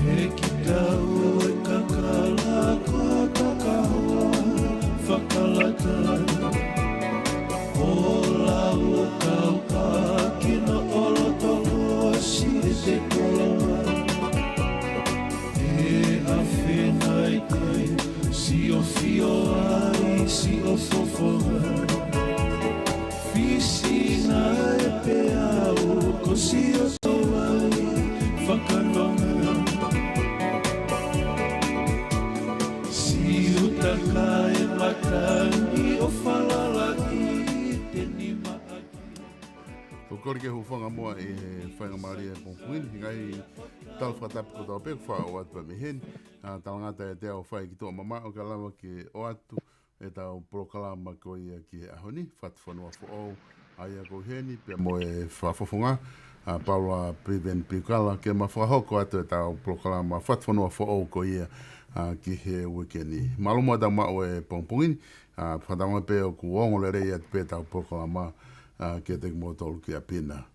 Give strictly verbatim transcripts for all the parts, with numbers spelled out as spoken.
ʻE kitau e kakala ko Takahoa fakalata. ʻO lau ʻo kau ʻaki na ʻo loto ko si e te koloa. ʻE afe nai te siʻo fio ai, siʻo fofonga. Fisi nai pē au ko siʻo tō ai fakanonga. Siʻo takai matangi ʻo falala ki te nima ʻaki. Ko e kole ke u hūfanga muʻa ʻi he faingamālie ʻo e pongipongi ni, ngaahi tala fakatapu kotoa pē kuo fakaʻoatu pē mei heni. ʻA, talangata ʻiate au ʻo fai ki tuʻa mamaʻo ka lava ke ʻoatu ʻetau polokalama ko ia ki he ʻaho ni, Fatufonua Foʻou, ʻa ia ko eni, pea mo e fakafofonga, ʻa, Paula Piveni Piukala, ke ma fakahoko atu ʻetau polokalama Fatufonua Foʻou ko ia, ʻa, ki he uike ni. Mālō muʻa ʻetau maʻu e pongipongi ni, ʻa, fakatauange pē ʻoku ongo lelei atu pē ʻetau polokalama, ʻa, kiate kimoutolu ki ʻapi na.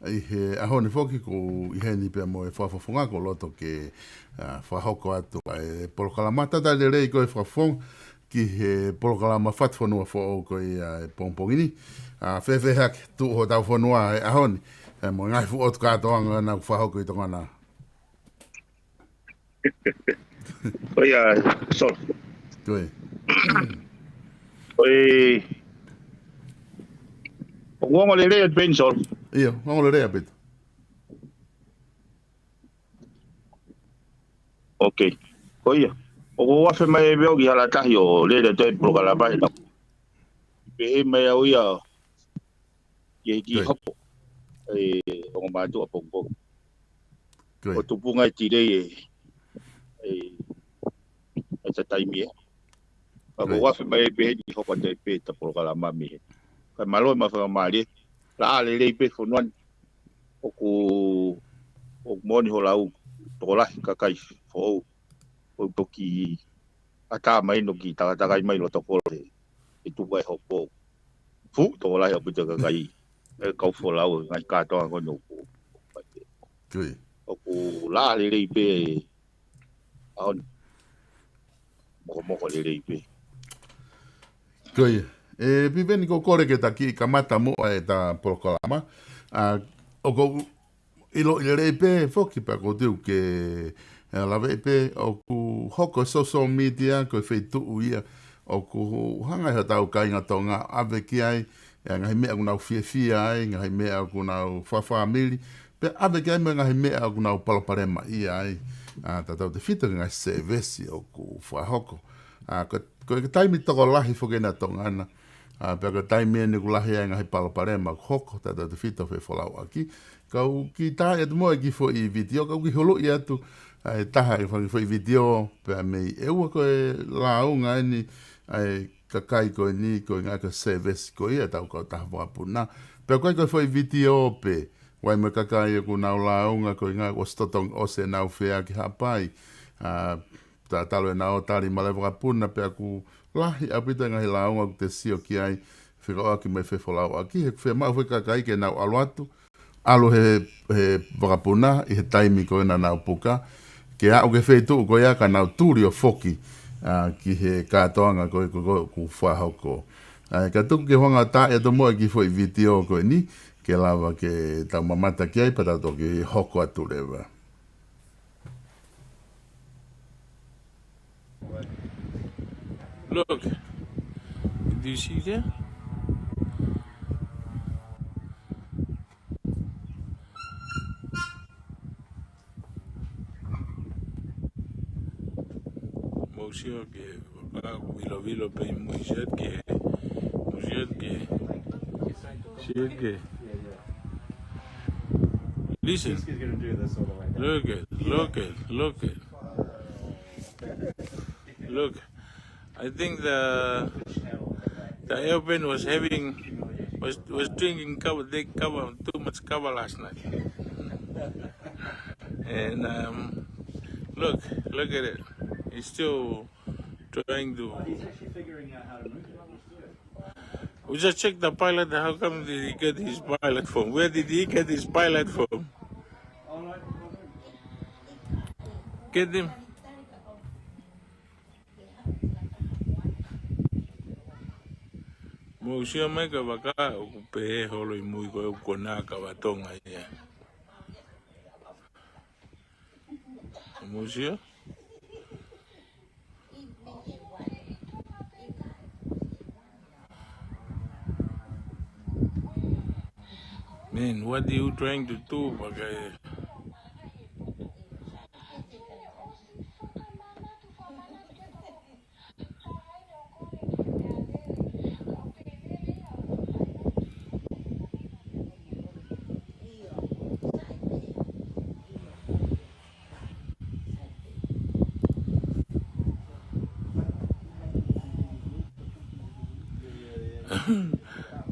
ʻI he ʻaho ni foki ʻoku ʻi heni pea mo e fakafofonga, ʻoku ou loto ke, ʻa, fakahoko atu ʻa e polokalama. Talitali lelei koe fakafofonga ki he polokalama Fatufonua Foʻou ko ia ʻo e pongipongi ni. ʻA, fēfē hake tuʻu hotau fonua he ʻaho ni, ʻa, mo e ngaahi fuʻu ʻotu kātoanga naʻa ku fakahoko ʻi Tonga na? Ko ia, Sol. Ko ia. Ko ia. ʻOku ongo lelei ʻa Peni, Sol? ʻIo, ongo lelei ʻa Peni. Ok. Ko ia. ʻOku ou afe mai pē au ki Halatahi ʻo lele atu e polokalama ʻi na. Pehē mai au ia, ke ki Ko ia. Hoko e ongo mātuʻa pongipongi. Ko ia. ʻO tupunga e tilei e, e, e ta taimi ē. Ka Ko ia. ʻOku ou afe mai pē heni hoko atu pē ʻeta polokalama mei hē. Kae mālō e ma fakamālie. Laʻā lelei pē fonua ni. ʻOku, ʻoku moʻoni ho lau, tokolahi kakai foʻou. ʻOku toki ʻatā mai no ki takatakai mai loto kolo he, he tupu ai hopo. Fuʻu tokolahi ʻaupito e kakai, e kau folau, ngaahi kātoanga ko eni ʻoku. Ko ia. ʻOku laʻā lelei pē, ʻaho ni. Mokomoko lelei pē. Ko ia. ʻE, Piveni, ʻoku ou kole ke ta kiʻi kamata muʻa ʻeta polokalama. ʻA, ʻoku ou ʻiloʻi lelei pē foki pea ʻoku ou tui ke, ʻe, laveʻi pē ʻoku hoko e social media ko e feituʻu ia ʻoku hanga ʻe hotau kāinga Tonga ʻave ki ai, ʻe, ngaahi meʻa ʻoku nau fiefia ai, ngaahi meʻa ʻoku nau fakafāmili, pea ʻave ki ai mo e ngaahi meʻa ʻoku nau palopalemaʻia ai. ʻA, tautautefito ki he ngaahi sēvesi ʻoku fakahoko. ʻA, ko, ko e taimi tokolahi foki ena ʻa Tonga na. ʻA, pea ko e taimi eni ʻoku lahi ai e ngaahi palopalema ʻoku hoko, tautautefito fefolauʻaki. Kau kiʻi tā atu muʻa e kiʻi foʻi vitiō, kau kiʻi huluʻi atu, ʻa, e taha e fanga foʻi vitiō, pea mei ʻEua ko e lāunga eni, ʻa e kakai ko eni, ko e ngaahi sēvesi ko ia ʻetau kautaha vakapuna. Pea ko e ko e foʻi vitiō pē, ʻoku ʻi ai mo e kakai ʻoku nau lāunga ko e ngaahi ʻosi totongi ʻosi ʻenau fea ki Haʻapai. ʻA, tā talu ʻenau tali maleva vakapuna pea ʻoku lahi ʻaupito e ngaahi lāunga ʻoku te sio ki ai fekauʻaki mo e fefolauʻaki. He ʻoku fiemaʻu foki e kakai ke nau ʻalu atu, ʻalu he, he vakapuna ʻi he taimi ko ē naʻa nau puka, ke aʻu ki he feituʻu ko ia ka nau tuli ʻo foki, ʻa, ki he kātoanga ko ē ʻoku, ʻoku, ʻoku fakahoko. ʻA, ka tuku ke u hanga ʻo tā atu muʻa e kiʻi foʻi vitiō ko eni, ke lava ke tau mamata ki ai pea tau toki hoko atu leva. Look. Do you see there? Mou sio ki he, ʻoku vilovilo pē ʻi mui, sio ki he, mou sio ki he, sio ki he. Listen. Look at, look at, look at. Look, I think the, the airplane was having, was, was drinking kava, they kava, too much kava last night. And, um, Look, look at it. He's still trying to. Oh, he's actually figuring out how to move it. He's still. We just checked the pilot. How come did he get his pilot form? Where did he get his pilot form? All right. Get him. Mou sio mai ka vaka ʻoku pehē holo ʻi mui ko ē ʻoku konā ka vatonga ia. Mou sio? Man, what are you trying to do, vaka?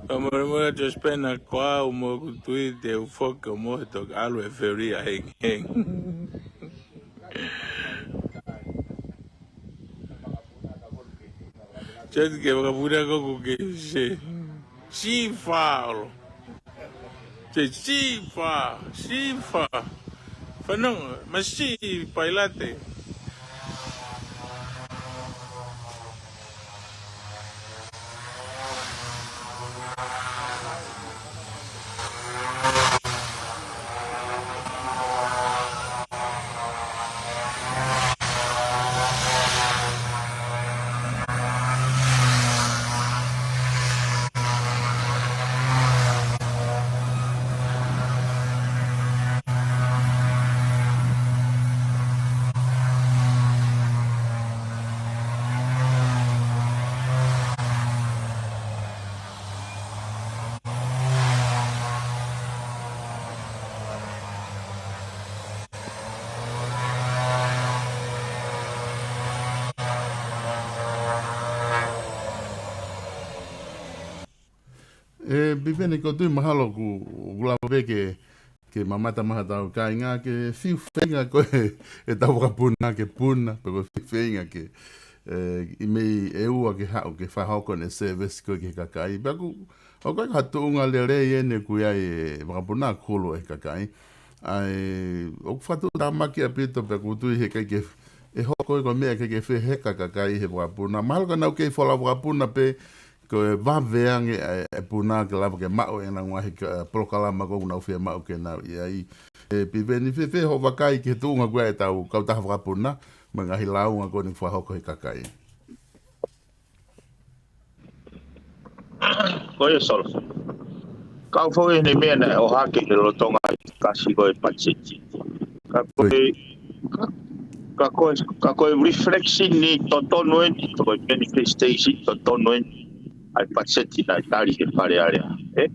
Ka mole mole just pena ko au mo ʻeku tui te u foki mo e toki ʻalu e feri a heng heng. Jadi ke vakapuna ko ku ke se. Sifa olo. Se sifa, sifa. Fanongo, masi pailate. ʻE, Piveni, ko tui mahalo ku, ku lava pē ke, ke mamata mai ha tau kāinga ke fiu feinga ko e, e tau vakapuna ke puna, pe ko e fiu feinga ke, e, ʻi mei ʻEua ke haʻu ke fakahoko ʻene service ko ē ki he kakai. Pea ku, ʻoku ʻikai ko ha tuʻunga lelei ʻeni ʻoku ʻi ai e vakapuna kulu ʻe he kakai. ʻA ia, ʻoku fakatuʻutāmaki ʻaupito pea ʻoku ou tui he ʻikai ke, ʻe hoko ia ko e meʻa ʻikai ke feheka kakai he vakapuna. Mahalo ka nau kei folau vakapuna pē, ko e vave ange e, e puna ke lava ke maʻu ʻenau ngaahi ka-, polokalama ko ē ʻoku nau fiemaʻu ke nau ʻi ai. ʻE, Piveni, fēfē hoʻo vakai ki he tuʻunga ko ē ʻetau kautaha vakapuna, mo e ngaahi lāunga ko eni ʻoku fakahoko he kakai? Ko ia Solo. Kau foʻi ʻene meʻa naʻe ʻohake he lolotonga ʻi he kasi ko e patiseti. Ka ko e, ka, ka ko e, ka ko e reflection ʻeni totonu ʻeni, ko e manifestation totonu ʻeni ʻa e patiseti naʻe tali he Fale Alea. ʻE?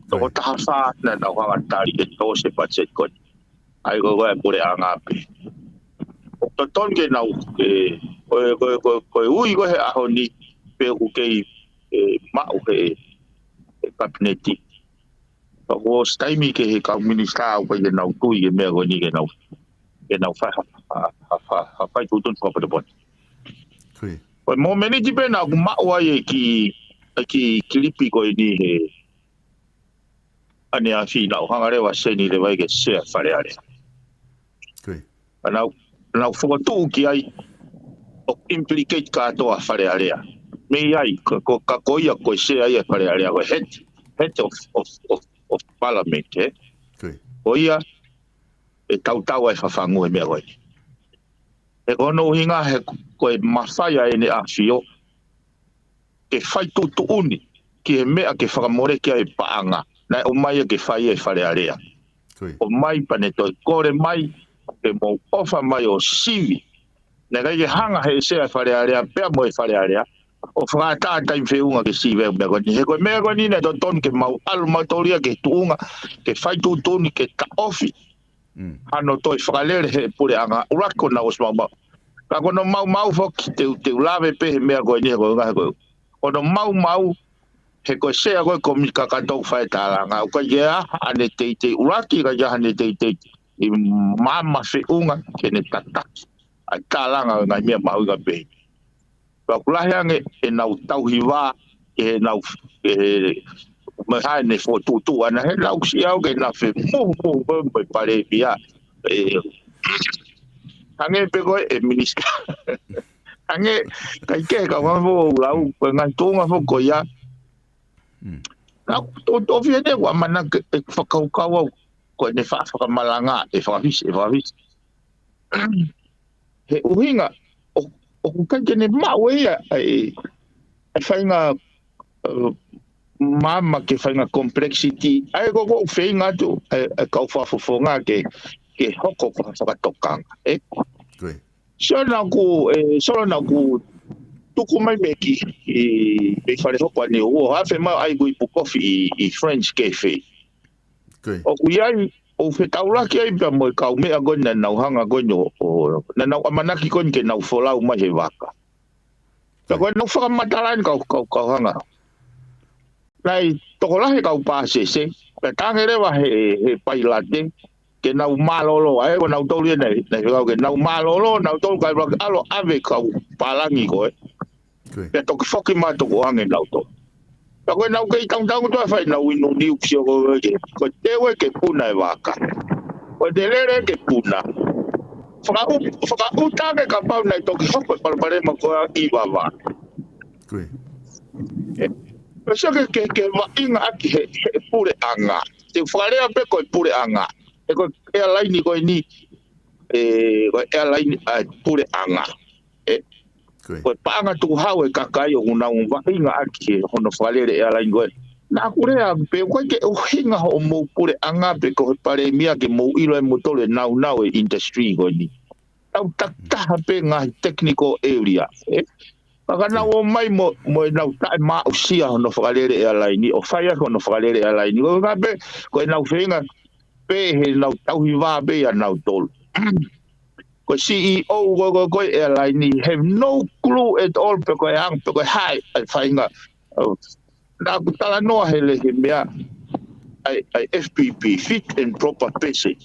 Toko taha fā naʻa nau hanga tali ʻe tō se patiseti ko eni. ʻA ia ko e, ko e puleʻanga pē. ʻOku totonu ke nau, e, ko e, ko e, ko e, ko e ui ko ē he ʻaho ni, pe ʻoku kei, e, maʻu he, he kapineti. Ka kuo ʻosi taimi ke he kau minisitā ʻoku ʻikai ke nau tui ki he meʻa ko eni ke nau, ke nau fai ha, ha, ha, ha, ha fai tuʻutuʻuni fakapotepote. Ko ia. Ko e momeniti pē naʻa ku maʻu ai e kiʻi, e kiʻi kilipi ko eni he ʻaneafi naʻa ku hanga leva ʻo seni leva ia ki he sea Fale Alea. Ko ia. Ka nau, nau fokotuʻu ki ai ʻo implicate kātoa Fale Alea. Mei ai, ka ko, ka ko ia ko e sea ia Fale Alea, ko e head, head of, of, of, of parliament, ē? Ko ia. Ko ia ʻe tautau ai fafangu he meʻa ko eni. He ko hono ʻuhinga he ko e mafai ʻa ʻEne ʻAfio ke fai tuʻutuʻuni ki he meʻa ke fakamoleki ai e paʻanga naʻe ʻomai ia ke fai ʻe Fale Alea. Ko ia. ʻOmai pea ne toe kole mai ke mou ʻofa mai ʻo sivi. Naʻe ʻikai ke hanga he sea Fale Alea pea mo e Fale Alea ʻo fakaʻatā taimi feʻunga ke sivi e meʻa ko eni. He ko e meʻa ko eni naʻe totonu ke mau ʻalu mautolu ia ki he tuʻunga ke fai tuʻutuʻuni ke taʻofi Mm. hano toe fakalele he puleʻanga, ʻuluaki ko ʻenau ʻosi maumau. Ka ko hono maumau foki te u, te u lave pē he meʻa ko eni he ko e ngaahi ko e. Ko hono maumau he ko e sea ko e komiti kakato ʻoku fai e tālanga. ʻOku ʻikai ke ʻi ai haʻane teitei ʻuluaki, ʻikai ke ʻi ai haʻane teitei ʻi māmani feʻunga ke ne tataki. ʻa e tālanga ʻo e ngaahi meʻa mahuʻinga pehē. Pea ʻoku lahi ange ʻenau tauhi vā, ʻenau, ʻe, mo e hā ʻene fokotuʻutuʻu ʻana, heʻenau sio au ke na femuhu muhu mo e palēmia. ʻE, hangē pē ko e minisitā. Hangē, ʻikai ke kau hanga foʻou lau, ko e ngaahi tuʻunga foʻou ko ia. Mm. Nau, to, to fie ne, ʻoku ʻamanaki ke fakakaukau au, ko ʻene fa-, fakamalanga, ʻe fakafisi, ʻe fakafisi. He ʻuhinga, ʻo, ʻoku ʻikai ke ne maʻu ʻe ia, ʻa e, ʻa e faʻahinga, ʻe, maama ki he faʻahinga complexity, ʻa ia ko ʻeku feinga atu, ʻa e, ʻa e kau fakafofonga ke, ke hoko ko ha fakatokanga, ē? Ko ia. Sio naʻa ku, ʻe, sio naʻa ku tuku mai mei ki, ʻi, mei fale hoko ʻaneuhu, ʻo afe mai ʻo ʻai ʻeku ipu kofi ʻi, ʻi French Cafe. Ko ia. ʻOku ʻi ai, ʻoku fetaulaki ai pea mo e kaumeʻa ko eni naʻa nau hanga ko eni ʻo, ʻo, naʻa nau ʻamanaki ko eni ke nau folau mai he vaka. Pea ko ʻenau fakamatala eni kau, kau, kau hanga. Naʻe tokolahi e kau pāsese, pea tangi leva he, he pailate, ke nau mālōlō, ʻa ia ko nautolu ia naʻe, naʻe fekau ke nau mālōlō, nautolu kae ʻuluaki ʻalu ʻo ʻave kau pālangi ko ē. Ko ia. Pea toki foki mai tokoange nautolu. Pea ko ʻenau kei tauntaun kotoa fai ʻenau inu niu ki sio ko ē ke, ko e teu ē ke puna e vaka. Ko e te lele ke puna. Fakaʻu-, fakaʻuta ange kapau naʻe toki hoko e palopalema ko ē ʻi vavā. Ko ia. ʻE, pea sio ke, ke, ke vaʻinga ʻaki he, he puleʻanga. Te u fakalea pē ko e puleʻanga. ʻE ko e airline ko eni, ʻe, ko e airline ʻa e puleʻanga. ʻE, ko ia. Ko e paʻanga tukuhau e kakai ʻoku nau vaʻinga ʻaki he hono fakalele e airline ko ē. Naʻa ku lea pē, ʻoku ʻikai ke ʻuhinga hoʻomou puleʻanga pe ko e palēmia ke mou ʻilo ʻe moutolu e naunau e industry ko eni. Tau takitaha pē ngaahi technical area, ē? Ka ka nau ō mai mo, mo ʻenau taʻemaʻusia hono fakalele e airline, ʻo fai ʻaki hono fakalele e airline. Ko e ngā pē, ko ʻenau feinga pē heʻenau tauhi vā pē ia nautolu. Ko e C E O ko, ko, ko e airline, have no clue at all pe ko e anga, pe ko e hā e faʻahinga. ʻO, naʻa ku talanoa he lea he meʻa, ʻa e, ʻa e F P P, fit and proper person.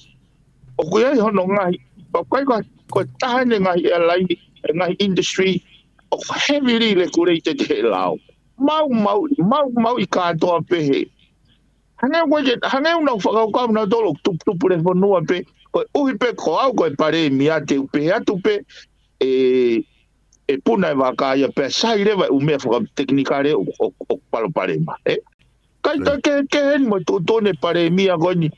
ʻOku ʻi ai hono ngaahi, ʻoku ʻikai ko, ko e taha eni e ngaahi airline, e ngaahi industry, ʻoku heavily regulated he lao. Maumau, maumauʻi kātoa pē he. Hangē ʻoku ʻikai ke, hangē ʻoku nau fakakaukau nautolu ʻoku tuputupu e fonua pē, koeʻuhi pē ko au ko e palēmia te u pehē atu pē, ʻe, ʻe puna e vaka ia pea sai leva e ʻū meʻa fakatekinikale ʻo, ʻo, ʻo palopalema, ē? Kai, kai, ke, ke heni mo e tuʻutuʻuni e palēmia ko eni.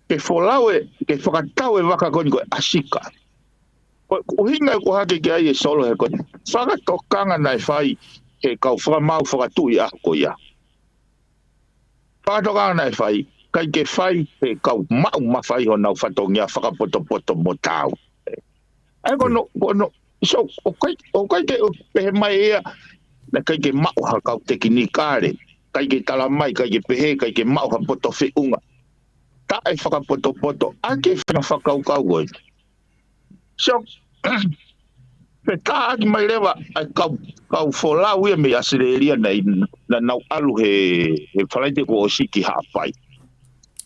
Ke folau e, ke fakatau e vaka ko eni ko e ʻasika. Ko e ʻuhinga ʻoku hake ki ai e solo he ko eni. Fakatokanga naʻe fai he kau fakamaau fakatuʻi ʻaho ko ia. Fakatokanga naʻe fai, ʻikai ke fai he kau maʻu mafai honau fatongia fakapotopoto mo taau. ʻA ia ko hono, ko hono, so, ʻoku ʻikai, ʻoku ʻikai ke pehē mai ia, naʻe ʻikai ke maʻu ha kau tekinikale, ʻikai ke tala mai, ʻikai ke pehē, ʻikai ke maʻu ha poto feʻunga. Taʻefakapotopoto, ʻa e faʻahinga fakakaukau ko ē. So, fetāʻaki mai leva ʻa e kau, kau folau ia mei ʻAositelēlia naʻe, naʻa nau ʻalu he, he Falaite kuo ʻosi ki Haʻapai.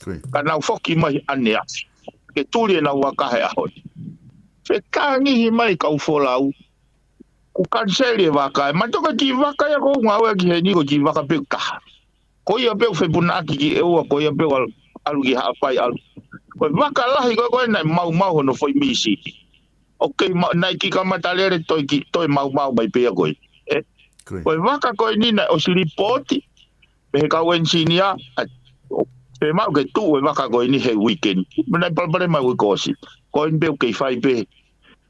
Ko ia. Ka nau foki mai ʻaneafi. Ke tuli ʻenau vaka he ʻaho ni. Fetāngihi mai kau folau. Kuo kaniseli e vaka. ʻE matoka ki vaka ia ko ngāue ki heni ko ki vaka pē ʻe taha. Ko ia pē ʻoku fepunaʻaki ki ʻEua, ko ia pē ʻoku ʻalu, ʻalu ki Haʻapai ʻalu. Ko e vaka lahi ko ē ko ē naʻe maumau hono foʻi mīsini. ʻOku kei ma-, naʻe kiʻi kamata lele toe kiʻi, toe maumau mai pē ia ko ē. Ē? Ko ia. Ko e vaka ko eni naʻe ʻosi lipooti, mei he kau enisinia, ʻa, ʻo, fiemaʻu ke tuʻu e vaka ko eni he weekend. Mo naʻe palopalema e uike kuo ʻosi. Ko eni pē ʻoku kei fai pē.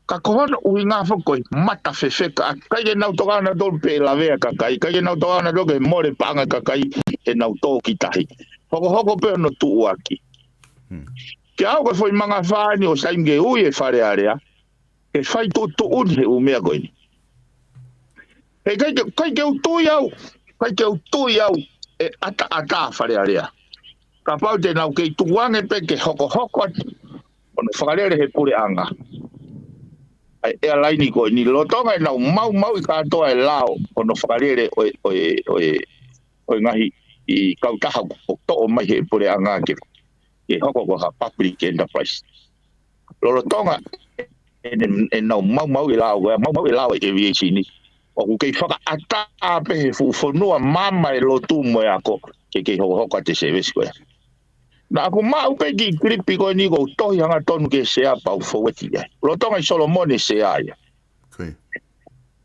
Ka ko hono ʻuhinga foki ko e mata fefeka, ʻikai ke nau tokanga nautolu pē ʻe lavea e kakai, ʻikai ke nau tokanga nautolu ke mole paʻanga e kakai heʻenau tō ki tahi. Hokohoko pē hono tuʻuaki. Hmm. Ke ʻalu ko e foʻi mangafā ni ʻosi taimi ke ui e Fale Alea, ke fai tuʻutuʻuni he ʻū meʻa ko eni. He ʻikai ke, ʻikai ke u tui au, ʻikai ke u tui au ʻe ʻataʻatā Fale Alea. Kapau te nau kei tukuange pē ke hokohoko atu hono fakalele he puleʻanga ʻa e airline ko eni lolotonga ʻenau maumauʻi kātoa e lao hono fakalele ʻo e, ʻo e, ʻo e, ʻo e ngaahi ʻi kautaha ʻoku toʻo mai he puleʻanga ke, ke hoko ko ha public enterprise. Lolotonga ʻene, ʻenau maumauʻi e lao ko ē, maumauʻi e lao e aviation ni. ʻOku kei fakaʻatā pē he fuʻu fonua maama e lotu mo e ako, ke kei hokohoko atu e sēvesi ko ē. Naʻa ku maʻu pē kiʻi kilipi ko eni ʻoku ou tohi hangatonu ki he sea pea u foueti ai. Lolotonga ʻi Solomone Sea ia. Ko ia.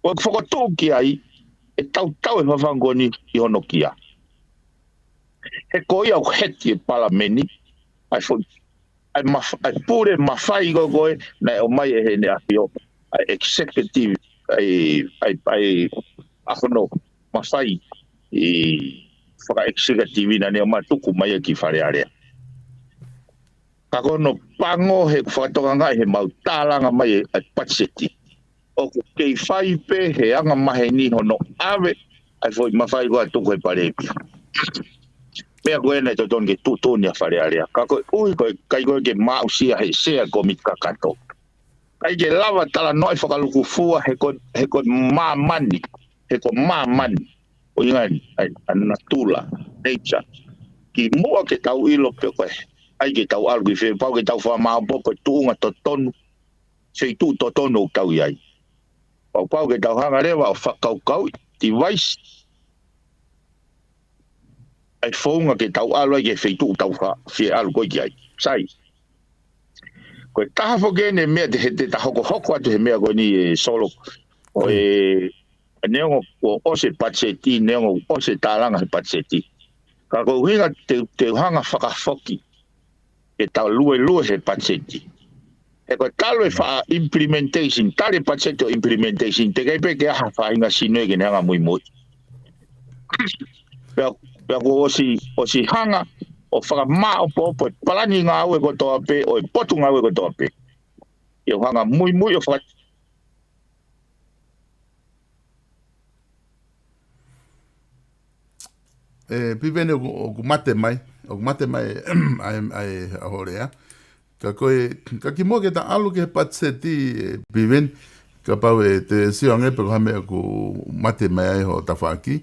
ʻOku ou fokotuʻu ki ai, ʻe tautau e fafangu ko eni ʻi hono kia. He ko ia ʻoku heti e palameni, ʻa e fo-, ʻa e maf-, ʻa e pule mafai ko ē ko ē, naʻe ʻomai ʻe heʻene ʻafio, ʻa e executive, ʻa e, ʻa e, ʻa e, ʻa hono mafai ʻi faka-executive naʻa ne ʻomai tuku mai ia ki Fale Alea. Ka ko hono pango he fakatokangaʻi he mau tālanga mai e, ʻa e patiseti. ʻOku kei fai pē he anga maheni hono ʻave, ʻa e foʻi mafai ko ē ʻo tuku he palēmia. Meʻa ko ē naʻe totonu ke tuʻutuʻuni ʻa Fale Alea. Ka koeʻuhi ko e ʻikai ko ē ke maʻusia he sea ko e kōmiti kakato. ʻIkai ke lava talanoaʻi fakalūkufua he ko, he ko māmani, he ko māmani. ʻUhinga eni, ʻa e, ʻa natula, nature. Kimuʻa ke tau ʻilo pe ko e, ʻai ke tau ʻalu ki fē, pau ke tau fakamaʻopoʻopo e tuʻunga totonu, feituʻu totonu ʻoku tau ʻi ai. Pau, pau ke tau hanga leva ʻo fakakaukauʻi, device, ʻa e founga ke tau ʻalu ai ki he feituʻu tau fa-, fie ʻalu ko ē ki ai. Sai. Ko e taha foki eni e meʻa te, he te ta hokohoko atu he meʻa ko eni ē Solo. ʻO e, neongo kuo ʻosi e patiseti, neongo kuo ʻosi e tālanga he patiseti. Ka ko e ʻuhinga te, te u hanga fakafoki ke tau luelue he patiseti. He ko e talu e faʻa implementation, tali e patiseti ʻo implementation, teʻeki ai pē ke ʻi ai ha faʻahinga sino ia ke ne hanga muimui. Pea, pea kuo ʻosi, ʻosi hanga ʻo fakamaʻopoʻopo e palani ngāue kotoa pē, ʻo e potungāue kotoa pē. ʻIo, hanga muimui ʻo faka- ʻE, Piveni ʻoku, ʻoku mate mai, ʻoku mate mai, ʻa e, ʻa e, ʻa hoʻo lea. Ka ko e, ka kimuʻa ke ta ʻalu ki he patiseti, ʻe, Piveni, kapau ʻe te sio ange pe ko ha meʻa ʻoku mate mai ai hoʻo tafaʻaki.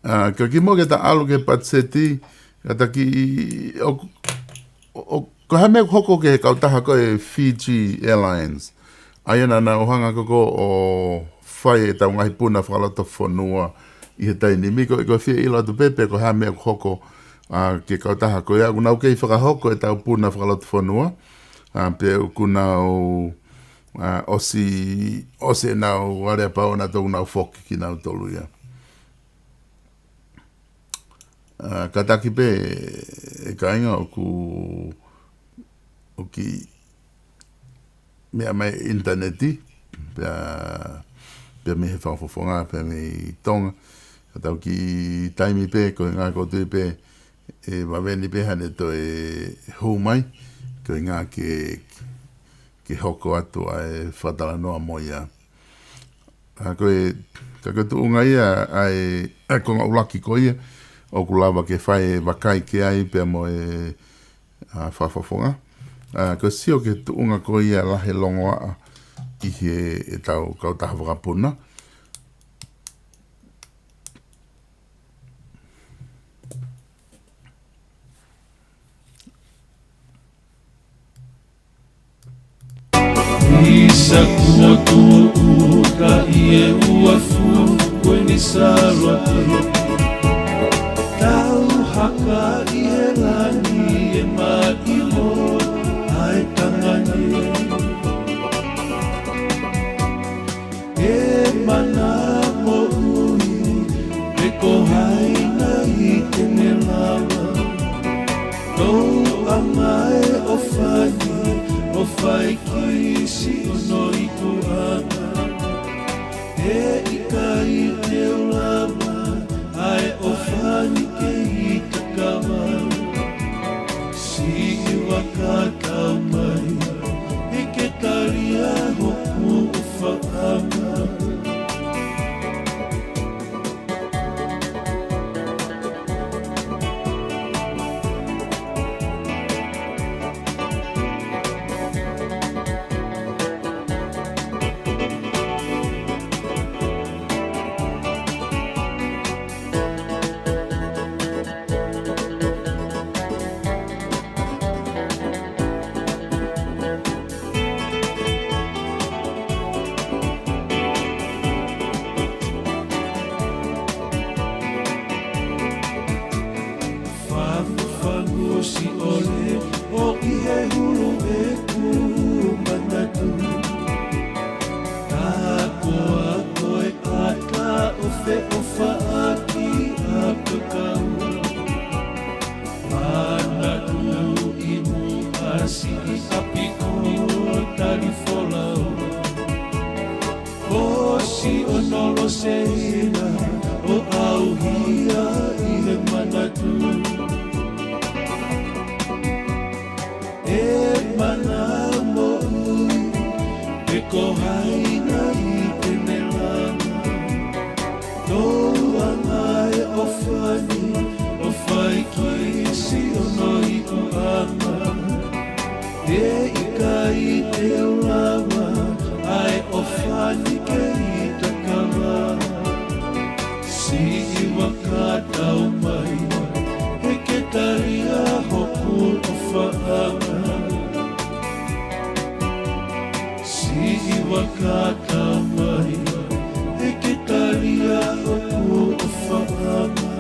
ʻA, ka kimuʻa ke ta ʻalu ki he patiseti, ka ta kiʻi, ʻo, ʻo, ʻo, ko e hā e meʻa ʻoku hoko ki he kautaha ko e Fiji Airlines. ʻA ia naʻa nau hanga ko ē ʻo fai ʻetau ngaahi puna fakalotofonua ʻi he taimi ni, ko, ko e fie ʻilo atu pē pe ko e hā e meʻa ʻoku hoko, ʻa, ki he kautaha ko ia, ʻoku nau kei fakahoko ʻetau puna fakalotofonua, ʻa, pe ʻoku nau, ʻa, ʻosi, ʻosi ʻenau aleapau ʻo nau toe nau foki kinautolu ia. ʻA, kātaki pē, ʻe kāinga, ʻoku, ʻoku kiʻi meʻa mai ʻinitaneti, pea, pea mei he fakafofonga, pea mei Tonga. Ka tau kiʻi taimi pē, ko e ʻuhinga ʻoku ou tui pē, ʻe vave ni pē haʻane toe hū mai, ko e ʻuhinga ke, ke hoko atu ʻa e fakatalanoa mo ia. ʻA, ko e, ka ko e tuʻunga ia, ʻa e, ʻa e konga ʻuluaki ko ia, ʻoku lava ke fai e vakai ki ai pea mo e, ʻa, fakafofonga. ʻA, ko e sio ki he tuʻunga ko ia lahi e longoaʻa ʻi he ʻetau kautaha vakapuna. Isa kuo tuʻu ka ʻi he uafu ko eni salo. Tau haka ʻi he langi ʻe maʻimo ʻa e tangani. ʻE mana moʻui, pe ko hai nai te ne lava. Tau ʻa e ʻofa ni, ʻofa ʻi he siʻi ʻono ikuʻanga. He ʻikai te u lava, ʻa e ʻofa ni kei takava. Siʻi vaka tau mai, ʻi he tali ʻa hoku ʻofaʻanga. Koloseina ʻo ʻauhia ʻi he manatu. E mana moʻui, pe ko hai nai te ne langa. Tō anga e ʻofa ni, ʻo fai ki siʻono ikuʻanga. He ʻikai te u lava ʻa e ʻofa ni ke ʻita kava. Siʻi vaka tau mai, he ke talia hoku ʻofaʻanga. Siʻi vaka tau mai, he ke talia hoku ʻofaʻanga.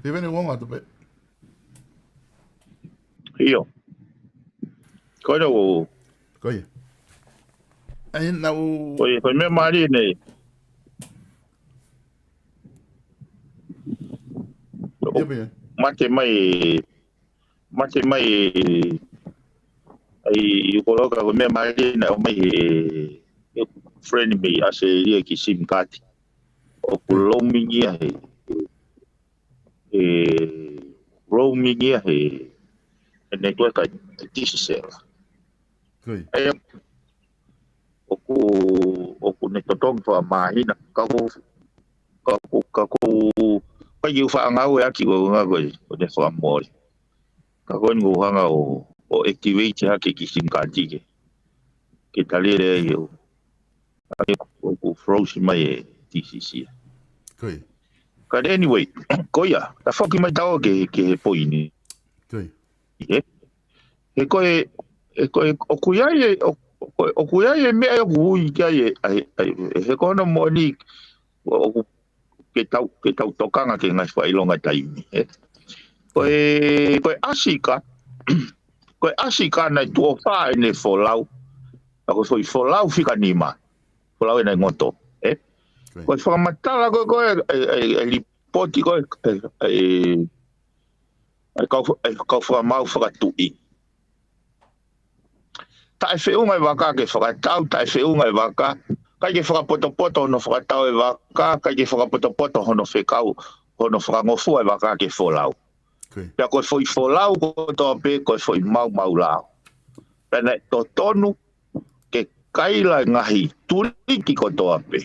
Te vene uonga tu pe. ʻIo. Ko ia ʻoku. Ko ia. ʻAi, naʻu. Ko ia, ko e meʻa mālie ʻeni. ʻIo, pē. Mate mai, mate mai, ʻai, ʻi ʻUkoloka, ko e meʻa mālie ʻeni ʻoku ʻomai he, he friend mei ʻAositelēlia ki sim card. ʻOku roaming ia he, he roaming ia he, he network ʻa e Digicel. Ko ia. ʻOku, ʻoku ne totongi fakamāhina, ka ʻoku, ka ʻoku, ka ʻoku, ka ʻoku faʻa ngāueʻaki ko e ngā ko e, ko e ne fakamole. Ka ko eni ʻoku hanga ʻo, ʻo activate hake ki sim card ke, ke tali lelei ʻo, ʻa ia ʻoku froze mai e Digicel. Ko ia. But anyway, ko ia, ta foki mai tau ke, ke he poini. Ko ia. He, he ko e, he ko e, ʻoku ʻi ai e, ʻo, ʻoku, ʻoku ʻi ai e meʻa ʻoku ui ki ai e, ʻai, ʻai, he ko hono moʻoni, ʻoku ke tau, ke tau tokanga ki he ngaahi fakaʻilonga taimi, ē. Ko e, ko e ʻasi ka, ko e ʻasi ka naʻe tuʻo fā ʻene folau, ʻa ko e foʻi folau fika nima, folau ʻene ngoto, ē. Ko e fakamatala ko e, ko e, e, e, e lipoti ko e, e, e, e kau, e kau fakamaau fakatuʻi. Taʻefeʻunga e vaka ke fakatau, taʻefeʻunga e vaka. ʻIkai ke fakapotopoto hono fakatau e vaka, ʻikai ke fakapotopoto hono fekau, hono fakangofua e vaka ke folau. Ko ia. Pea ko e foʻi folau kotoa pē, ko e foʻi maumau lao. Pea naʻe totonu ke kaila e ngaahi tuliki kotoa pē.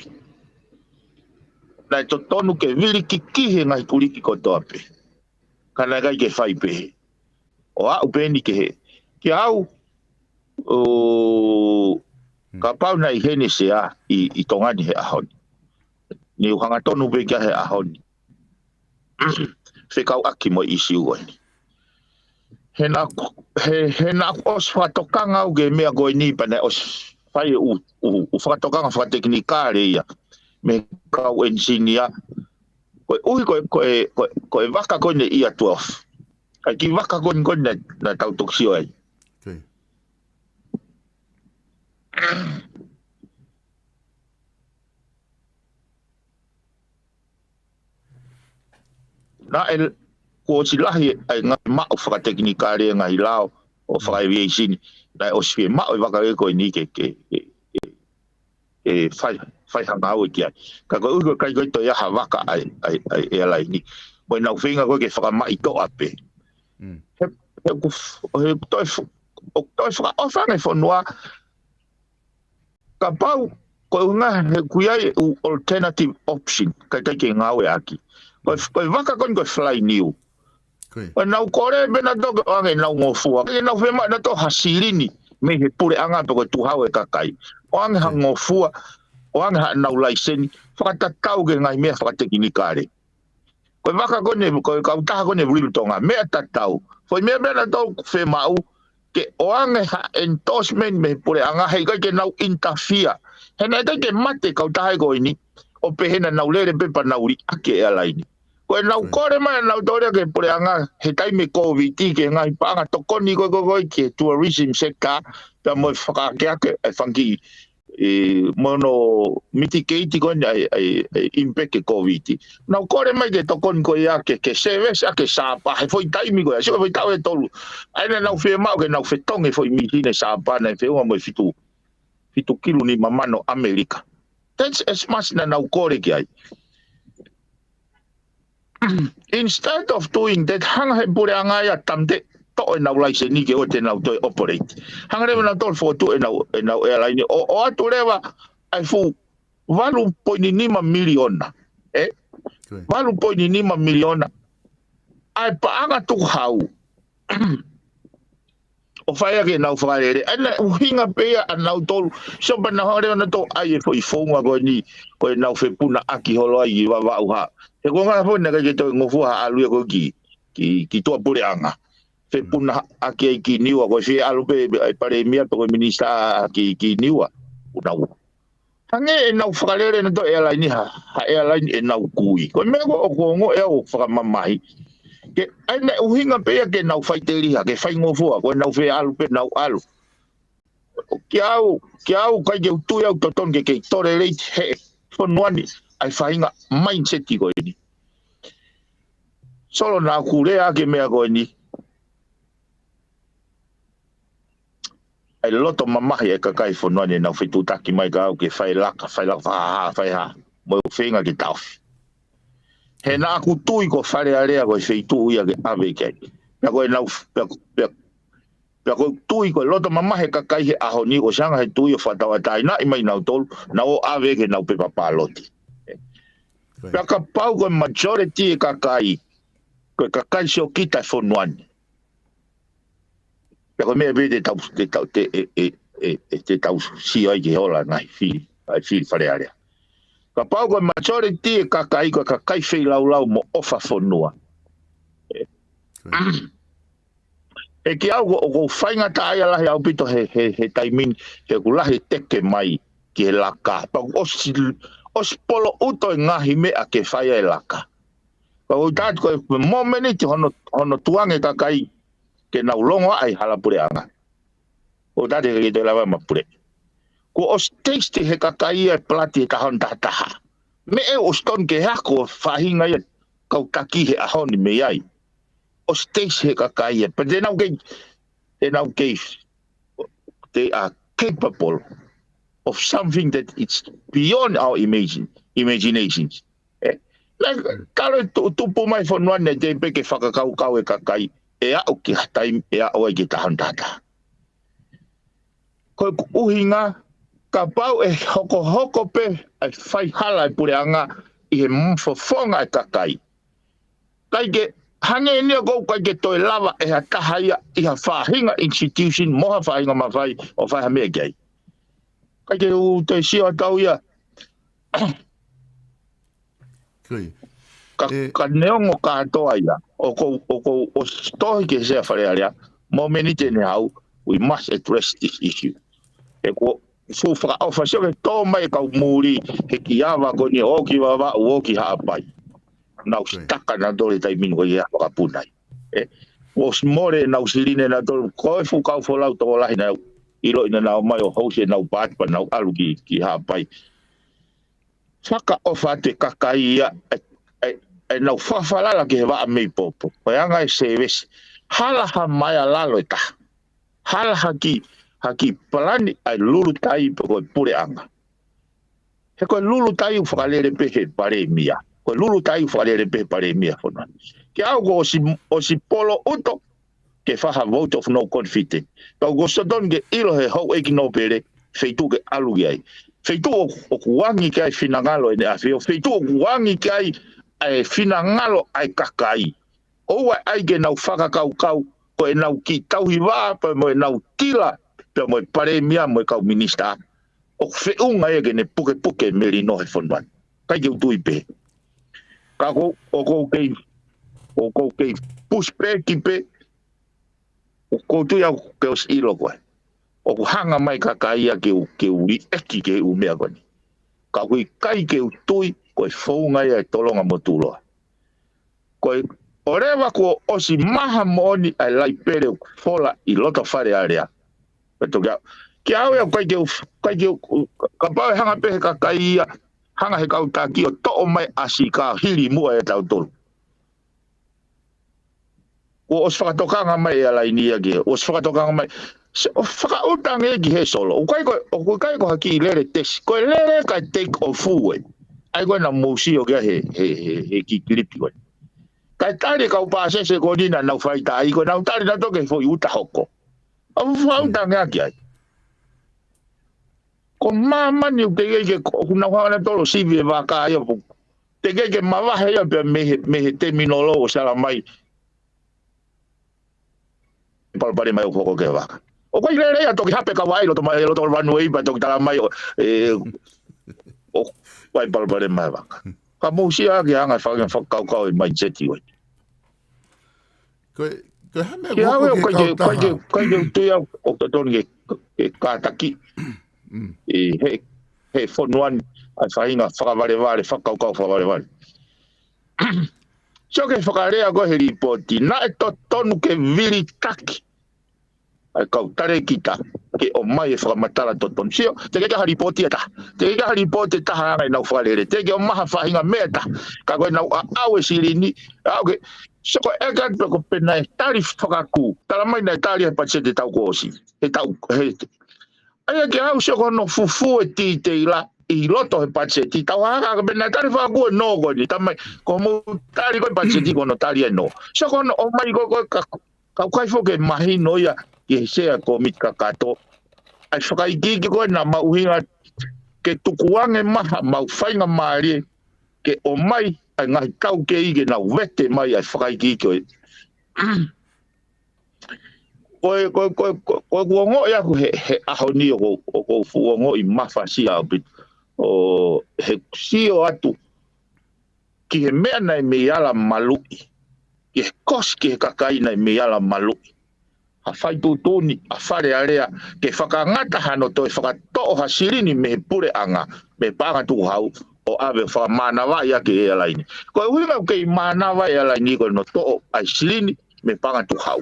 Naʻe totonu ke vilikikihi e ngaahi tuliki kotoa pē. Ka naʻe ʻikai ke fai pehē. ʻO aʻu pē eni ke he. Kia au, ʻo, kapau naʻe ʻi heni e sea ʻi, ʻi Tonga ni he ʻaho ni. Naʻá ku hanga tonu pē kia he ʻaho ni. Fekauʻaki mo e ʻīsiu ko eni. He naʻá ku, he, he naʻá ku ʻosi fakatokanga au ki he meʻa ko eni pea naʻe ʻosi fai e ʻū, ʻū, ʻū fakatokanga fakatekinikale ia. Mei he kau ʻenisinia, ko Ko e ʻuhi ko e, ko e, ko e, ko e vaka ko eni ʻia twelve. ʻA e kiʻi vaka ko eni ko eni naʻa, naʻa tau toki sio ai. Okay. Naʻe kuo ʻosi lahi ʻa e ngaahi maʻu fakatekinikale, ngaahi lao ʻo fakaeviesini. Naʻe ʻosi fiemaʻu e vaka ko eni ke, ke, ke, ke fai, fai ha ngāue ki ai. Ka ko e ʻuhi ko e ʻikai ko e toe ʻi ai ha vaka ʻa e, ʻa e, ʻa e ʻealaini. Mo ʻenau feinga ko ē ke fakamaʻitoʻa pē. Mm. He, he ʻoku f-, he ʻoku toe f-, ʻoku toe fakaʻofa ange fonua, kapau ko e ʻuhinga he ʻoku ʻi ai e ʻū alternative option, ʻikai, ʻikai ke ngāueʻaki. Ko e, ko e vaka ko eni ko e fly niu. Ko ia. Ko ʻenau kole pē naʻa tau ke ʻoange ʻenau ngofua. Ke nau fiemaʻu naʻa tau ha silini mei he puleʻanga pe ko e tuʻu hau e kakai. ʻOange ha ngofua, ʻoange haʻanau laiseni, fakatatau ki he ngaahi meʻa fakatekinikale. Ko e vaka ko eni, ko e kautaha ko eni Rebuild Tonga, meʻa tatau. Foʻi meʻa pē naʻa tau fiemaʻu, ke ʻoange ha endorsement mei he puleʻanga, heʻikai ke nau interfere. He naʻe ʻikai ke mate kautaha ko eni, ʻo pehē naʻa nau lele pē pea nau liʻaki e ʻealaini. Ko ʻenau kole mai ʻenau tō lea ki he puleʻanga, he taimi Covid, ki he ngaahi paʻanga tokoni ko ē, ko ē, ko ē ki he tourism sector, pea mo e fakaakeake e fanga kiʻi, ʻe, mo hono mitigate ko eni ʻa e, ʻa e, ʻa e impact e Covid. Nau kole mai ke tokoni ko ia ke, ke service ʻaki e sapa, he foʻi taimi ko ia, sio foʻi taʻu ʻe tolu. ʻA ia naʻa nau fiemaʻu ke nau fetongi foʻi mīsini sapa naʻe feʻunga mo e fitu, fitu kilu nima mano ʻAmelika. That's as much naʻa nau kole ki ai. Instead of doing that, hanga he puleʻanga ia ʻo tāmateʻi ʻenau laiseni ke ʻoua te nau toe operate. Hanga leva naʻa nau toe fokotuʻu ʻenau, ʻenau ʻealaini ʻo, ʻoatu leva ʻa e fuʻu valu poini nima miliona. ʻE? Ko ia. Valu poini nima miliona. ʻA e paʻanga tukuhau. ʻO fai ʻaki ʻenau fakalele. ʻA ia naʻe ʻuhinga pē ia ʻanautolu. Sio pea nau hanga leva naʻa nau toe ʻai e foʻi founga ko eni, ko ʻenau fepunaʻaki holo ai ki Vavaʻu hā. He ko e ngaahi foʻi naʻe ʻikai ke toe ngofua ha ʻalu ia ko ē ki, ki, ki tuʻa puleʻanga. Fepunaʻaki ai ki Niua, ko e fie ʻalu pē ʻa e palēmia pe ko e minisitā ki, ki Niua. ʻUnau. Hangē ʻenau fakalele naʻa nau toe ʻealaini ha, ha ʻealaini ʻenau kui. Ko e meʻa ko ē ʻoku ongoʻi au ʻo fakamamahi. Ke, ʻa ia naʻe ʻuhinga pē ia ke nau faʻiteliha, ke faingofua, ko ʻenau fie ʻalu pē nau ʻalu. Kiate au, kiate au ʻikai ke u tui au totonu ke kei tolerate he fonua ni ʻa e faʻahinga mindset ko eni. Solo naʻa ku lea ki he meʻa ko eni. ʻA e loto mamahi e kakai fonua ni ʻenau fetuʻutaki mai kiate au ke fai laka, fai laka, fai hā, fai hā. Mo e feinga ke taʻofi. He naʻa ku tui ko Fale Alea ko e feituʻu ia ke ʻave ki ai. Pea ko ʻenau, pea, pea, pea ko e tui ko e loto mamahi e kakai he ʻaho ni ʻoku ʻosi hanga he tui ʻo fakatauʻatāinaʻi mai nautolu, nau ō ʻave ki heʻenau pepa pāloti. Right. Pea kapau ko e majority e kakai, ko e kakai siokita e fonua ni. Pea ko e meʻa pē te tau, te tau, te, ʻe, ʻe, ʻe, ʻe, te tau sio ai ki he ola ngaahi fili, ʻa e fili Fale Alea. Kapau ko e majority e kakai, ko e kakai feilaulau mo ʻofa fonua. ʻE. Right. ʻE kiate au ko, ʻoku ou faingataʻaʻia lahi ʻaupito he, he, he taimi ni, he ʻoku lahi e teke mai ki he laka. Pea ʻoku ʻosi, ʻosi poloʻuto e ngaahi meʻa ke fai ai e laka. Pea ʻoku ou tui ko e momeniti hono, hono tukuange e kakai ke nau longoaʻa e hala puleʻanga. ʻOku ou tui ʻikai ke toe lava ʻo mapuleʻi. Kuo ʻosi taste he kakai ia e palati he taha ono taha taha. Meʻa ʻoku ʻosi tonu ke ako faʻahinga ia kau taki he ʻaho ni mei ai. ʻOsi taste he kakai ia. But they now get, they now get, they are capable of something that it's beyond our imagine, imaginations. ʻE, naʻe kalo e tu-, tupu mai fonua ni te pē ke fakakaukau e kakai, ʻe aʻu ki ha taimi ʻe aʻu ai ki he taha ono taha taha. Ko e ʻuhinga, kapau ʻe hokohoko pē ʻa e faihala e puleʻanga ʻi he m-, fofonga e kakai. ʻIkai ke, hangē ni ʻoku ʻikai ke toe lava ʻe ha taha ia ʻi ha faʻahinga institution mo ha faʻahinga mafai ʻo fai ha meʻa ki ai. ʻIkai ke u toe sio atu au ia. Ko ia. Ka, ʻe, ka neongo kātoa ia, ʻoku ou, ʻoku ou ʻosi tohi ki he Sea Fale Alea, momeniti ʻe hau, we must address this issue. ʻE ko e fuʻu fakaʻofa sio ke tō mai e kau muli, he kiʻi ava ko eni ʻo ki Vavaʻu ʻo ki Haʻapai. nau sitaka nautolu he taimi ni ko ia fakapuna ai. ʻE, ʻosi mole ʻenau silini nautolu, ko e fuʻu kau folau tokolahi naʻe ʻiloʻi naʻa nau ō mai ʻo housi ʻenau paati pea nau ʻalu ki, ki Haʻapai. Fakaʻofa atu e kakai ia, ʻe, ʻe, ʻenau fakafalala ki he vaʻa mei popo. Ko e anga e sēvesi. Hala ha maea lalo ʻe taha. Hala ha kiʻi, ha kiʻi palani ʻa e lulutai pe ko e puleʻanga. He ko e lulutai ʻoku fakalele pē he palēmia. Ko e lulutai ʻoku fakalele pē he palēmia fonua. Ke au ko ʻosi, ʻosi polo uto, ke fai ha vote of no confidence. Ka ʻoku ʻosi totonu ke ʻilo he houʻeiki nōpele, feituʻu ke ʻalu ki ai. Feituʻu ʻoku, ʻoku angi ki ai finangalo ʻene ʻafio. Feituʻu ʻoku angi ki ai ʻa e finangalo ʻa e kakai. ʻOua ʻe ʻai ke nau fakakaukau, ko ʻenau kiʻi tauhi vā, pea mo ʻenau tila, pea mo e palēmia, mo e kau minisitā. ʻOku feʻunga ia ke ne pukepuke melino he fonua ni. ʻIkai ke u tui pē. Ka ʻoku ou, ʻoku ou kei, ʻoku ou kei push back pē, ʻoku ou tui au ke ʻosi ʻilo koe. ʻOku hanga mai kakai ia ke u, ke u liʻeki ki he ʻū meʻa ko eni. Ka ʻoku ʻikai ke u tui, ko e founga ia e tolonga mo tuloa. Ko e, ʻo leva kuo ʻosi maha moʻoni ʻa e laipele ʻoku fola ʻi loto Fale Alea. Pea toki au. Ki au ia ʻoku ʻikai ke u, ʻikai ke u, kapau ʻe hanga pē he kakai ia, hanga he kau taki ʻo toʻo mai ʻasi ka hili muʻa ʻia tautolu. Kuo ʻosi fakatokanga mai e ʻalaini ia ki, ʻosi fakatokanga mai. Se, ʻo fakaʻuta ange ki he Solo. ʻOku ʻikai ko, ʻoku ʻikai ko ha kiʻi lele tesi. Ko e lele kae take off ē. ʻA ia ko ē naʻa mou sio ki ai he, he, he, he kiʻi kilipi ko ē. Kae tali e kau pāsese ko eni naʻa nau fai taʻi ko ē, nau tali nautolu ki he foʻi uta hoko. ʻOku fakaʻuta ange ʻaki ai. Ko māmani ʻoku teʻeki ke, ʻoku nau hanga nautolu ʻo sivi e vaka ia pu. Teʻeki ke mavahe ia pea mei he, mei he teminolo ʻo sala mai. Palopalema ʻoku hoko ki he vaka. ʻOku ʻi ai lele ia toki hape ka vaʻi loto mai, loto vanu e ipa toki tala mai ʻo, ʻe, ʻoku ʻi ai palopalema e vaka. Ka mou sio ki he anga e faka-, fakakaukau e mindset ʻo e. Ko e, ko e hā e meʻa Ki ʻoku au hoko ʻoku ki he ʻikai ke, ʻikai ke, kautaha? ʻIkai ke u tui au ʻoku totonu ke, ke kātaki. Mm. ʻI he, he fonua ni, ʻa e faʻahinga fakavalevale, fakakaukau fakavalevale. Sio ki he fakalea ko ē he lipooti, naʻe totonu ke vilitaki ʻa e kau talēkita ke ʻomai e fakamatala totonu. Sio, teʻeki ke ʻi ai ha lipooti ʻe taha. Teʻeki ke ʻi ai ha lipooti ʻe taha ʻa ʻenau fakalele. Teʻeki ke ʻomai ha faʻahinga meʻa ʻe taha. Ka ko ʻenau ʻaʻau e silini, ʻaʻau ke, sio ko e ʻeke atu pe ko e pē naʻe tali fakakū. Tala mai naʻe tali he patiseti he taʻu kuo ʻosi. He taʻu, he, ʻa ia ke au sio ko hono fufū e tīteila ʻi loto he patiseti. Tau hanga ko e pē naʻe tali fakakū e nō ko eni. Tala mai, ko hoʻomou tali ko e patiseti ko hono tali e nō. Sio ko hono ʻomai ko ē ko e ka Ka ʻoku ʻikai foki ke mahino ia ki he sea kōmiti kakato. ʻA e fakaikiiki ko ē naʻa maʻu ʻuhinga ke tukuange mai haʻamau faingamālie ke ʻomai ʻa e ngaahi taukei ke nau vete mai ʻa e fakaikiiki ko ē. Ko e, ko e, ko e, ko e, ko ʻeku ongoʻi ʻaʻaku he, he ʻaho ni ʻoku, ʻoku ou fuʻu ongoʻi mafasia ʻaupito. ʻO he sio atu ki he meʻa naʻe mei ala maluʻi, ki he kosi ki he kakai naʻe mei ala maluʻi. Ha fai tuʻutuʻuni ʻa Fale Alea ke fakangata hano toe fakatoʻo ha silini mei he puleʻanga, mei he paʻanga tukuhau, ʻo ʻave ʻo fakamānavaʻi ʻaki e ʻalaini. Ko e ʻuhinga ʻoku kei mānava e ʻalaini ko hono toʻo ʻa e silini mei he paʻanga tukuhau.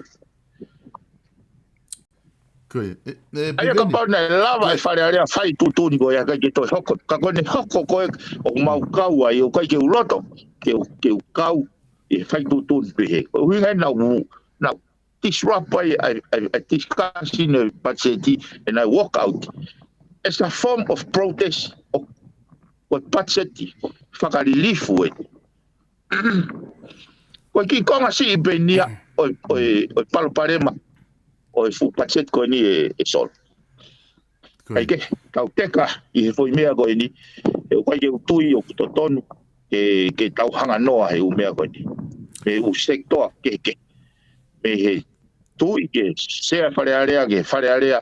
Ko e, e, e, ʻA ia Piveni. Kapau naʻe lava e Fale Alea fai tuʻutuʻuni ko ia ʻikai ke toe hoko. Ka ko ʻene hoko ko ē ʻoku mau kau ai, ʻoku ʻikai ke u loto ke u, ke u kau ʻi he fai tuʻutuʻuni pehē. Ko e ʻuhinga ia naʻa nau, nau disrupt ai, ai, ai, ai discussion e patiseti, ʻenau walk out. It's a form of protest ʻo, ʻo e patiseti fakalilifu ē. Ko e kiʻi konga siʻi pē eni ia ʻo e, ʻo e, ʻo e palopalema ʻo e fuʻu patiseti ko eni ē, ē Solo. Ko e. ʻIkai ke tau teka ʻi he foʻi meʻa ko eni, he ʻoku ʻikai ke u tui ʻoku totonu ke, ke tau hanga noa he ʻū meʻa ko eni. Mei he ʻū sekitoa kehekehe. Mei he tuʻi ki he sea Fale Alea, ki he Fale Alea.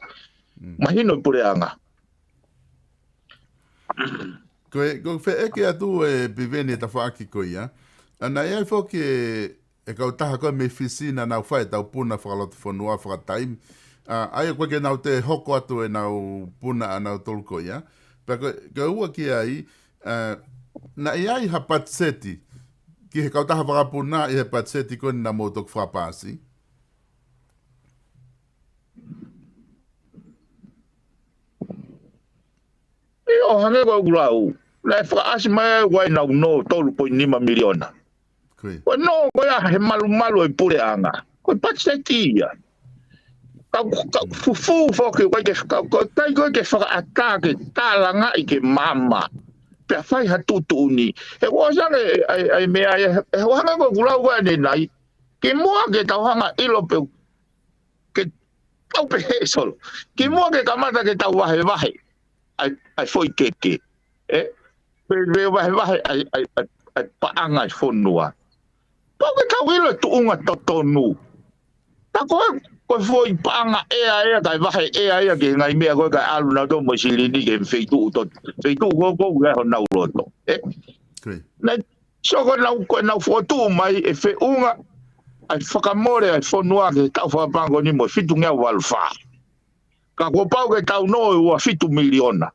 Mm. Mahino e puleʻanga. Ko e, ko e feʻeke atu ē Piveni e tafaʻaki ko ia. ʻA ia naʻe ʻi ai foki e, e kautaha ko ē mei Fisi naʻa nau fai e tau puna fakalotofonua fakataimi. ʻA, ʻa ia ko ē ke nau toe hoko atu ʻenau puna ʻanautolu ko ia. Pea ko e, ko e ua ki ai, ʻa, naʻe ʻi ai ha patiseti ki he kautaha vakapuna ʻi he patiseti ko eni naʻa mou toki fakapaasi? ʻIo, hangē ko ʻeku lau, naʻe fakaʻasi mai ai ʻa e nau nō tolu poini nima miliona. Ko ia. Ko e nō ko ia he malumalu ʻo e puleʻanga. Ko e patiseti ia. Ka, ka fufū foki, ʻoku ʻikai ke, ka, ka, ʻikai ko ē ke fakaʻatā ke tālangaʻi ke maama. Pea fai ha tuʻutuʻuni. He ʻoku ʻosi ange, ʻai, ʻai meʻa, ʻai, he ʻoku hangē ko ʻeku lau ko eni nai. Kimuʻa ke tau hanga ʻilo pē, ke tau pehē Solo. Kimuʻa ke kamata ke tau vahevahe ʻa e, ʻa e foʻi keke. ʻE, pe, pe vahevahe ʻa e, ʻa e, ʻa e, ʻa e paʻanga ʻa e fonua. Pau ke tau ʻilo e tuʻunga totonu. Tā ko e, ko e foʻi paʻanga ʻea ia, kae vahe ʻea ia ki he ngaahi meʻa ko ē kae ʻalu nautolu mo e silini ki he feituʻu to, feituʻu ko ē ʻoku ʻi ai honau loto. ʻE? Ko ia. Naʻe, so ko ʻenau, ko ʻenau fokotuʻu mai e feʻunga ʻa e fakamole ʻa e fonua ki he taʻu fakapaʻanga ko eni mo e fitungeau valu fā. Ka kuo pau ke tau nō ʻe ua fitu miliona.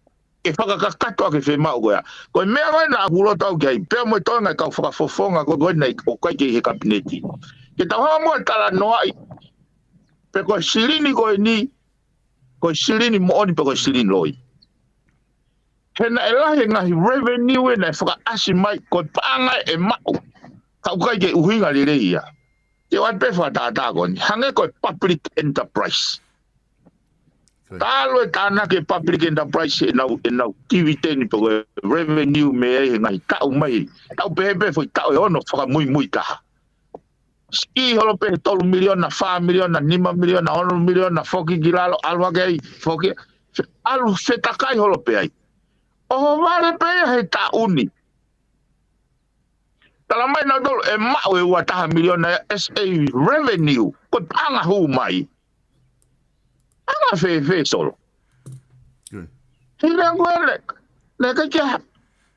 Ke fakakakato ʻaki e fiemaʻu ko ia. Ko e meʻa ko ē naʻa ku loto au ki ai, pea mo e toenga e kau fakafofonga ko ē ko ē naʻe ʻikai ke ʻi he kapineti. Ke tau hanga muʻa ʻo talanoaʻi, pe ko e silini ko eni, ko e silini moʻoni pe ko e silini loi. He naʻe lahi e ngaahi revenue ē naʻe fakaʻasi mai, ko e paʻanga ʻe maʻu. Ka ʻoku ʻikai ke ʻuhinga lelei ia. Te u ʻai pē fakatātā ko eni. Hangē ko e public enterprise. Ko ia. Talu e tānaki e public enterprise ʻenau, ʻenau dividend pe ko e revenue mei ai he ngaahi taʻu mai. Taʻu pehē pē foʻi taʻu ʻe ono fakamuimui taha. Siʻi holo pē he tolu miliona, fā miliona, nima miliona, ono miliona, foki ki lalo, ʻalu hake ai, foki, ʻalu fetakai holo pē ai. ʻOhovale pē ia he taʻu ni. Tala mai nautolu ʻe maʻu e ua taha miliona ia as a revenue. Ko e paʻanga hū mai. Anga fēfē Solo. Ko ia. He lea ko ē, naʻe ʻikai ke ha,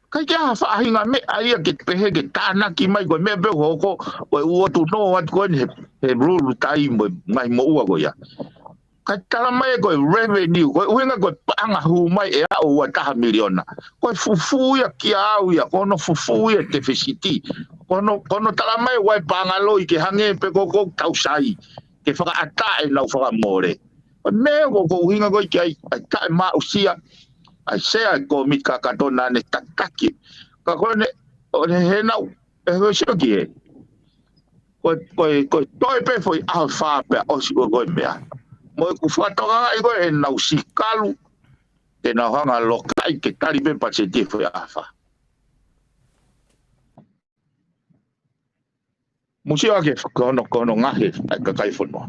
ʻikai ke ha faʻahinga meʻa ia ke pehē ke tānaki mai ko e meʻa pē ʻoku hoko, ko e ʻoku tuʻu noa atu ko eni he, he lulu tai mo e ngaahi moʻua ko ia. Ka tala mai ko e revenue, ko e ʻuhinga ko e paʻanga hū mai ʻe aʻu ua taha miliona. Ko e fufū ia kia au ia, ko hono fufū ia e tefisiti. Ko hono, ko hono tala mai ʻa e paʻanga loi ke hangē pē ko ē ʻoku tau sai. Ke fakaʻatā ʻenau fakamole. Ko e meʻa ko ē ʻoku ʻuhinga ko ē ki ai, ʻa e taʻemaʻusia, ʻa e sea e kōmiti kakato naʻa ne tataki. Ka ko ʻene, ʻo ne hēnau, ʻe ko e sio ki he. Ko e, ko e, ko e toe pē foʻi ʻaho ʻe fā pea ʻosi ko ē ko e meʻa. Mo ʻeku fakatokangaʻi ko ē ʻenau sikalu, te nau hanga ʻo lokaʻi ke tali pē patiseti foʻi ʻaho ʻe fā. Mou sio ki he ko hono, ko hono ngaohi ʻa e kakai fonua.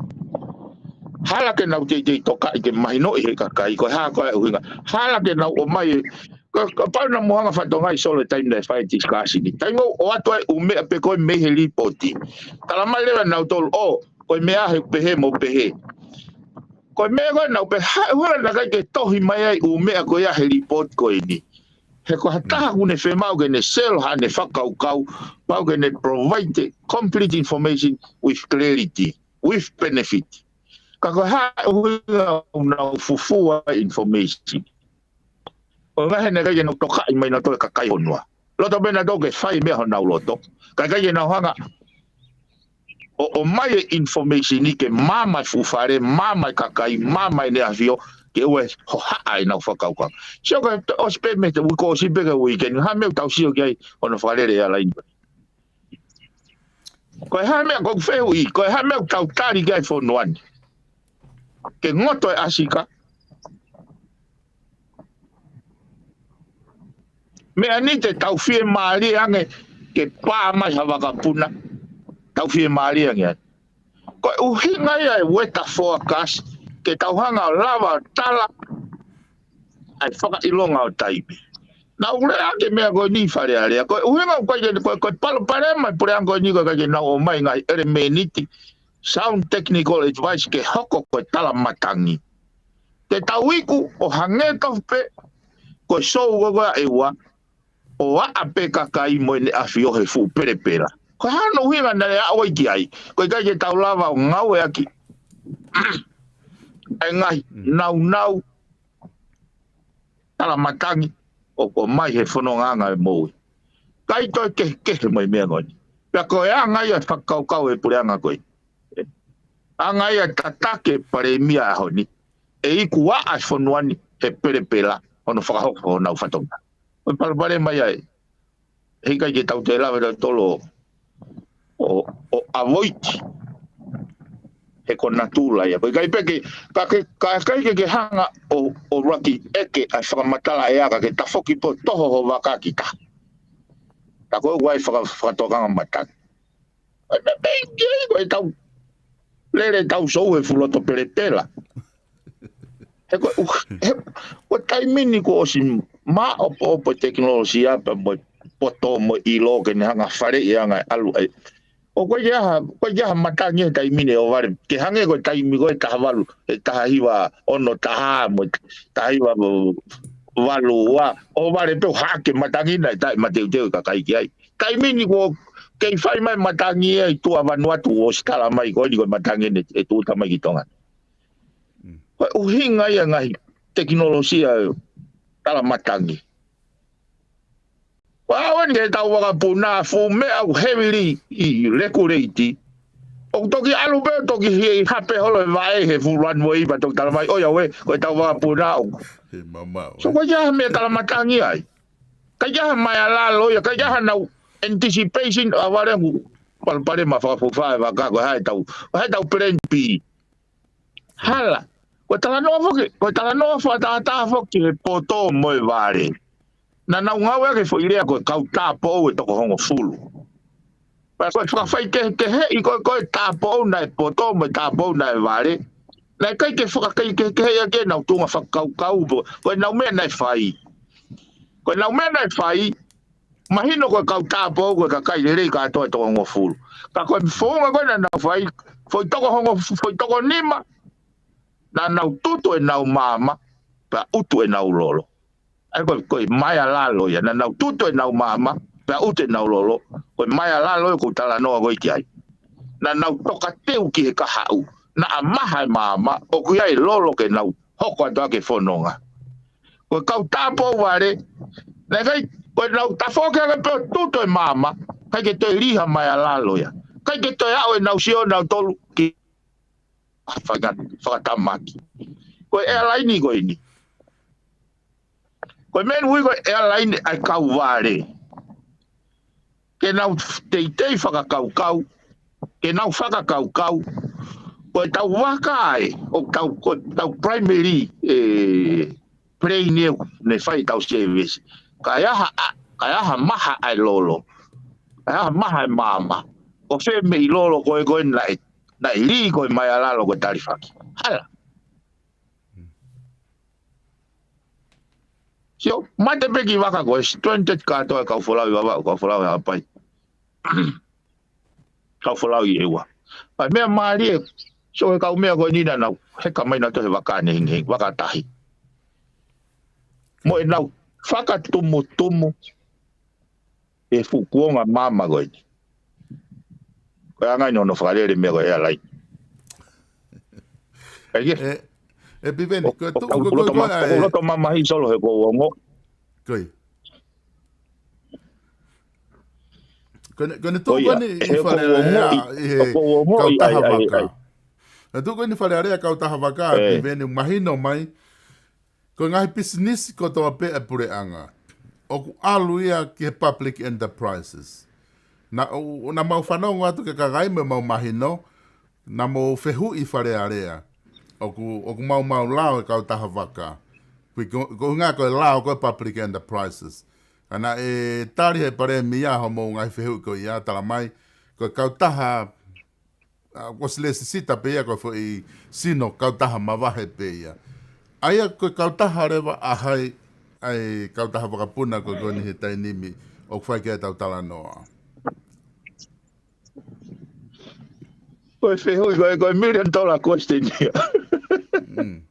Hala ke nau teitei tokaʻi ke mahinoʻi he kakai, ko e hā ko ē ʻuhinga. Hala ke nau ʻomai e, ko, kapau naʻa mou hanga ʻo fakatokangaʻi Solo e taimi naʻe fai e tisikasi ni. Taimi ʻoku ʻoatu ai e ʻū meʻa pē ko ē mei he lipooti. Tala mai leva nautolu, ʻo, ko e meʻa he pehē mo pehē. Ko e meʻa ko ē naʻa ku pehē, hā e ʻuhinga naʻe ʻikai ke tohi mai ai e ʻū meʻa ko ia he lipooti ko eni. He ko ha taha ʻoku ne fiemaʻu ke ne selo haʻane fakakaukau, pau ke ne provide complete information with clarity, with benefit. Ka ko e hā e ʻuhinga ʻoku nau fufū ai e information. ʻO ngaohi naʻe ʻikai ke nau tokaʻi mai nautolu e kakai fonua. Loto pē nautolu ke fai e meʻa honau loto. Ka ʻikai ke nau hanga ʻo, ʻomai e information ni ke maama e fuʻu fale, maama e kakai, maama ʻEne ʻAfio, ke ʻoua ʻe hohaʻa ʻenau fakakaukau. Sio ko e ʻosi pē mei he uike, ʻosi pē ki he uike ni, hā e meʻa ʻoku tau sio ki ai hono fakalele ʻa e laine. Ko e hā e meʻa ʻoku ou fehuʻi, ko e hā e meʻa ʻoku tau tali ki ai e fonua ni. Ke ngoto e ʻasika. Meʻa ni te tau fiemālie ange ke pā mai ha vakapuna. Tau fiemālie ange ai. Ko e ʻuhinga ia e weather forecast ke tau hanga ʻo lava ʻo tala ʻa e fakaʻilonga ʻo taimi. Naʻa ku lea ki he meʻa ko eni Fale Alea. Ko e ʻuhinga ʻoku ʻikai ke, ko e, ko e palopalema e puleʻanga ko eni ko e ʻikai ke nau ʻomai e ngaahi ʻelemēniti. Sound technical advice ke hoko ko e tala matangi. Te tau iku ʻo hangē tofu pē ko e sou ko ē ʻa ʻEua, ʻo aʻa pē kakai mo ʻEne ʻAfio he fuʻu pelepela. Ko e hā hono ʻuhinga naʻe aʻu ai ki ai? Ko e ʻikai ke tau lava ʻo ngāueʻaki ʻa e ngaahi naunau tala matangi ʻoku ʻomai he fonongaʻanga e moʻui. ʻIkai toe kehekehe mo e meʻa ko eni. Pea ko e anga ia e fakakaukau e puleʻanga ko ē. Anga ia e tataki e palēmia ʻaho ni. ʻE iku ʻa e fonua ni he pelepela, hono fakahoko honau fatongia. Ko e palopalema ia ē. He ʻikai ke tau toe lava ʻe tautolu ʻo, ʻo avoid. He ko e natula ia. Ko e ʻikai pē ke, ka ke, ka ʻikai ke ke hanga ʻo, ʻo laki ʻeke ʻa e fakamatala ʻe aka ke tafoki pē ʻo toho ho vaka ki tahi. Ka ko e ʻai faka-, fakatokanga matangi. ʻAi, me, me, ke, ko e tau, lele tau sou he fuʻu loto pelepela. He ko, he, ko e taimi ni kuo ʻosi māʻopoʻopo e tekinolosia pea mo e poto mo e ʻilo ke ne hanga faleʻi ʻa e anga e ʻalu ai. ʻO ko ia ha, ko ia ha matangi he taimi ni ʻo vale. Ke hangē ko e taimi ko e taha valu, e taha hiva ono taha mo e taha hiva valu ua. ʻO vale pē ʻo hake matangi na, ʻe taʻe mateuteu e kakai ki ai. Taimi ni kuo kei fai mai matangi ia ʻi tuʻa Vanuatu ʻosi tala mai ko eni ko e matangi eni ʻe tūʻuta mai ki Tonga. Ko e ʻuhinga ia ngaahi tekinolosia tala matangi. Ko e ʻaho ni ke tau vakapuna fuʻu meʻa ʻoku heavily regulate. ʻOku toki ʻalu pē, toki hei hape holo e vaʻe he fuʻu runway pea toki tala mai, ʻoiauē, ko e tau vakapuna ʻoku. He mamao, So ē? ko ia ha meʻa tala matangi ai. Ka ia ha maea lalo ia, ka ia ha nau anticipation ʻa vale ngu. Palopalema fakafufa e vaka ko hai tau, hai tau plan B. Hala. Ko e talanoa foki, ko e talanoa fakatātā foki he poto mo e vale. Na nau ngāueʻaki e foʻi lea ko e kau tāpoʻou ʻe toko hongofulu. Pea ko e fakafaikehekeheʻi ko e, ko e tāpoʻou naʻe poto mo e tāpoʻou naʻe vale. Naʻe ʻikai ke fakakehekeheʻi ʻaki ʻenau tuʻunga fakakaukau pē, ko ʻenau meʻa naʻe fai. Ko ʻenau meʻa naʻe fai, mahino ko e kau tāpoʻou ko e kakai lelei kātoa ʻe toko hongofulu. Ka ko e founga ko ē naʻa nau fai, foʻi toko hongo, foʻi toko nima, naʻa nau tutu ʻenau maama, pea ʻutu ʻenau lolo. ʻAi ko e, ko e maea lalo ia, naʻa nau tutu ʻenau maama, pea ʻutu ʻenau lolo, ko e maea lalo ia ʻoku ou talanoa ko ē ki ai. Naʻa nau tokateu ki he kahaʻu, naʻa maha e maama, ʻoku ʻi ai e lolo ke nau hoko atu ʻaki e fononga. Ko e kau tāpoʻou vale, naʻe ʻikai, ko ʻenau tafoki ake pē ʻo tutu e maama, ʻikai ke toe lī ha maea lalo ia. ʻIkai ke toe aʻu ʻenau sio nautolu ki faka-, fakatamaki. Ko e airline ko eni. Ko e meʻa ʻoku ui ko e airline ʻa e kau vale. Ke nau teitei fakakaukau, ke nau fakakaukau. Ko e tau vaka ē, ʻo tau, ko e tau primary, ē, plane ē, ne fai tau service. Ka ʻi ai ha, ka ʻi ai ha maha ʻa e lolo. Ka ʻi ai ha maha ʻa e maama. Ko fē meʻi lolo ko ē ko ē naʻe, naʻe lī ko e maea lalo ko e talifaki. Hala. Sio, mate pē ki vaka ko e stranded kātoa e kau folau ʻi Vavaʻu, kau folau ʻi Haʻapai. Kau folau ʻi ʻEua. Pea meʻa mālie, so e kau meʻa ko eni naʻa nau heka mai nautolu he vaka ne hingihingi, vaka tahi. Mo ʻenau fakatumutumu e fuʻu kuonga maama ko eni. Ko e anga eni hono fakalele meʻa ko e airline. ʻAi ke? ʻE, ʻe Piveni, ʻo, ko e ʻo, tuʻu, ʻoku ko, ko, loto ko, ma-, ʻa, ʻoku ʻe, loto mamahi Solo he ʻoku ou ongoʻi. Ko e. Ko ʻene, ko ʻene tuʻu ko eni ʻi Fale Alea, ʻi he kautaha vaka. ʻE tuʻu ko eni Fale Alea kautaha vaka, ʻe Piveni, mahino mai, ko e ngaahi pisinisi kotoa pē ʻa e puleʻanga ʻoku ʻalu ia ki he public enterprises. Naʻa, ʻo, naʻa mau fanongo atu ki he kakai mo ʻemau mahino, naʻa mau fehuʻi Fale Alea. ʻOku, ʻoku maumau lao e kautaha vaka. Ko e, ko, ko e ʻuhinga ko e lao ko e public enterprises. Ka naʻe tali ʻe he palēmia hoʻomou ngaahi fehuʻi ko ia, tala mai, ko e kautaha, ʻa, kuo ʻosi lēsisita pē ia ko e foʻi sino kautaha mavahe pē ia. ʻA ia ko e kautaha leva ʻa hai, ʻa e kautaha vakapuna ko ē ko eni he taimi ni ʻoku fai ki ai ʻetau talanoa. Ko e fehuʻi ko e, ko e million dollar question ia. Mm.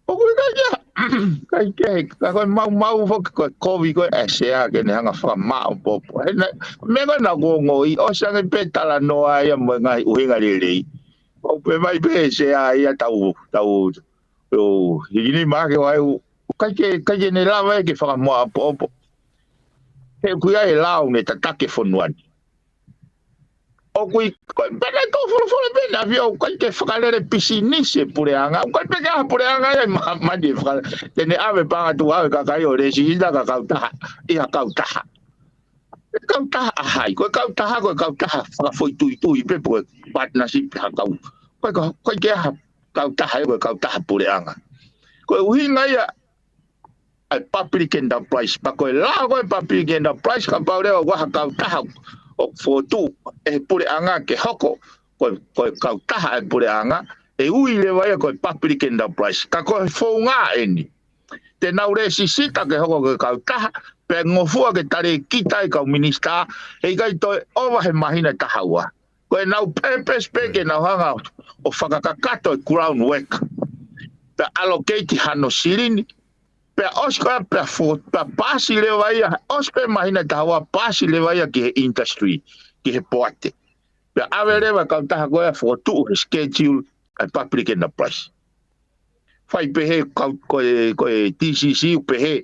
ʻOku ʻikai ke, ʻikai ke, ka ko e maumau foki ko e kovi ko e ʻa e Sea ke ne hanga fakamaʻopoʻopo. He naʻe, meʻa ko ē naʻa ku ongoʻi, ʻosi ange pē talanoa ia mo e ngaahi ʻuhinga lelei. ʻOku pehē mai pē ʻe Sea ia tau, tau, tau, hiki nima ke ʻoua ʻe u, ʻikai ke, ʻikai ke ne lava ia ke fakamaʻopoʻopo. He ʻoku ʻi ai e lao ne tataki e fonua ni. ʻOku ʻi, ko e pena tau folofola pena ʻAfio, ʻoku ʻikai ke fakalele pisinisi e puleʻanga, ʻoku ʻikai pē ke ʻi ai ha puleʻanga ia ʻi māmani ʻe fakalele, te ne ʻave paʻanga tuʻu ʻave kakai ʻo lēsisita ka kautaha, ʻi ha kautaha. Ko e kautaha ʻa hai, ko e kautaha, ko e kautaha fakafoʻituitui pē pe ko e partnership ha kau. Ko e ka, ʻoku ʻikai ke ʻi ai ha kautaha ia, ko e kautaha puleʻanga. Ko e ʻuhinga ia ʻa e public enterprise, pea ko e lao ko e public enterprise, kapau leva ʻoku ʻi ai ha kautaha ʻoku fokotuʻu ʻe he puleʻanga ke hoko ko e, ko e kautaha ʻa e puleʻanga, ʻe ui leva ia ko e public enterprise. Ka ko e founga eni, te nau lēsisita ke hoko ko e kautaha, pea ngofua ke talēkita ʻe he kau minisitā, heʻikai toe ʻova he māhina ʻe taha ua. Ko ʻenau purpose pē ke nau hanga ʻo fakakakato e ground work. Pea allocate hano silini, pea ʻosi ko ia, pea fo-, pea paasi leva ia, ʻosi pē māhina ʻe taha ua paasi leva ia ki he industry, ki he poate. Pea ʻave leva e kautaha ko ia fokotuʻu he schedule ʻa e public enterprise. Fai pehē kau, ko e, ko e T C C ʻoku pehē.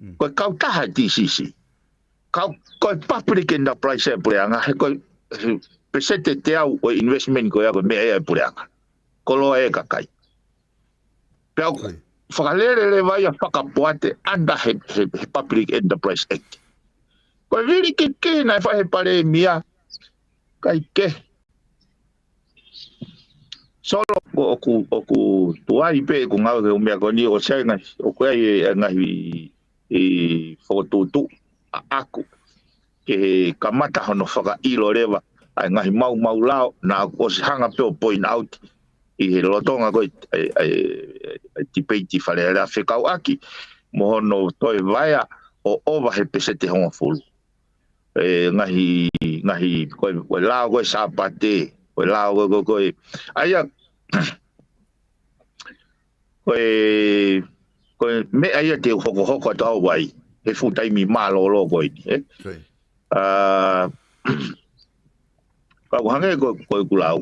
Mm. Ko e kautaha e T C C. Kau, ko e public enterprise e puleʻanga, he ko e, he peseti ʻe teau ʻo e investment ko ia ko e meʻa ia e puleʻanga. Koloa e kakai. Pea ʻoku fakalele leva ia fakapoate under he, he, he Public Enterprise Act. Ko e vili kiki naʻe fai he palēmia, ʻikai ke. Solo, ko ʻoku, ʻoku tuai pē ʻeku ngāue ki he ʻū meʻa ko eni, ʻoku sai ngaahi, ʻoku ʻi ai e ngaahi fokotuʻutuʻu ʻaʻaku ke kamata hono fakaʻilo leva ʻa e ngaahi maumau lao naʻa ku ʻosi hanga pē ʻo point out ʻi he lolotonga ko e, e, e, e tipeiti Fale Alea fekauʻaki mo hono toe vaea ʻo ʻova he peseti ʻe hongofulu. E ngaahi, ngaahi, ko e, ko e lao ko e Sāpate, ko e lao ko e, ko e, ko e, ʻa ia, ko e, ko e meʻa ia te u hokohoko atu au ai he fuʻu taimi mālōlō ko eni, ē? Ko ia. Ā, ka ʻoku hangē ko, ko ʻeku lau.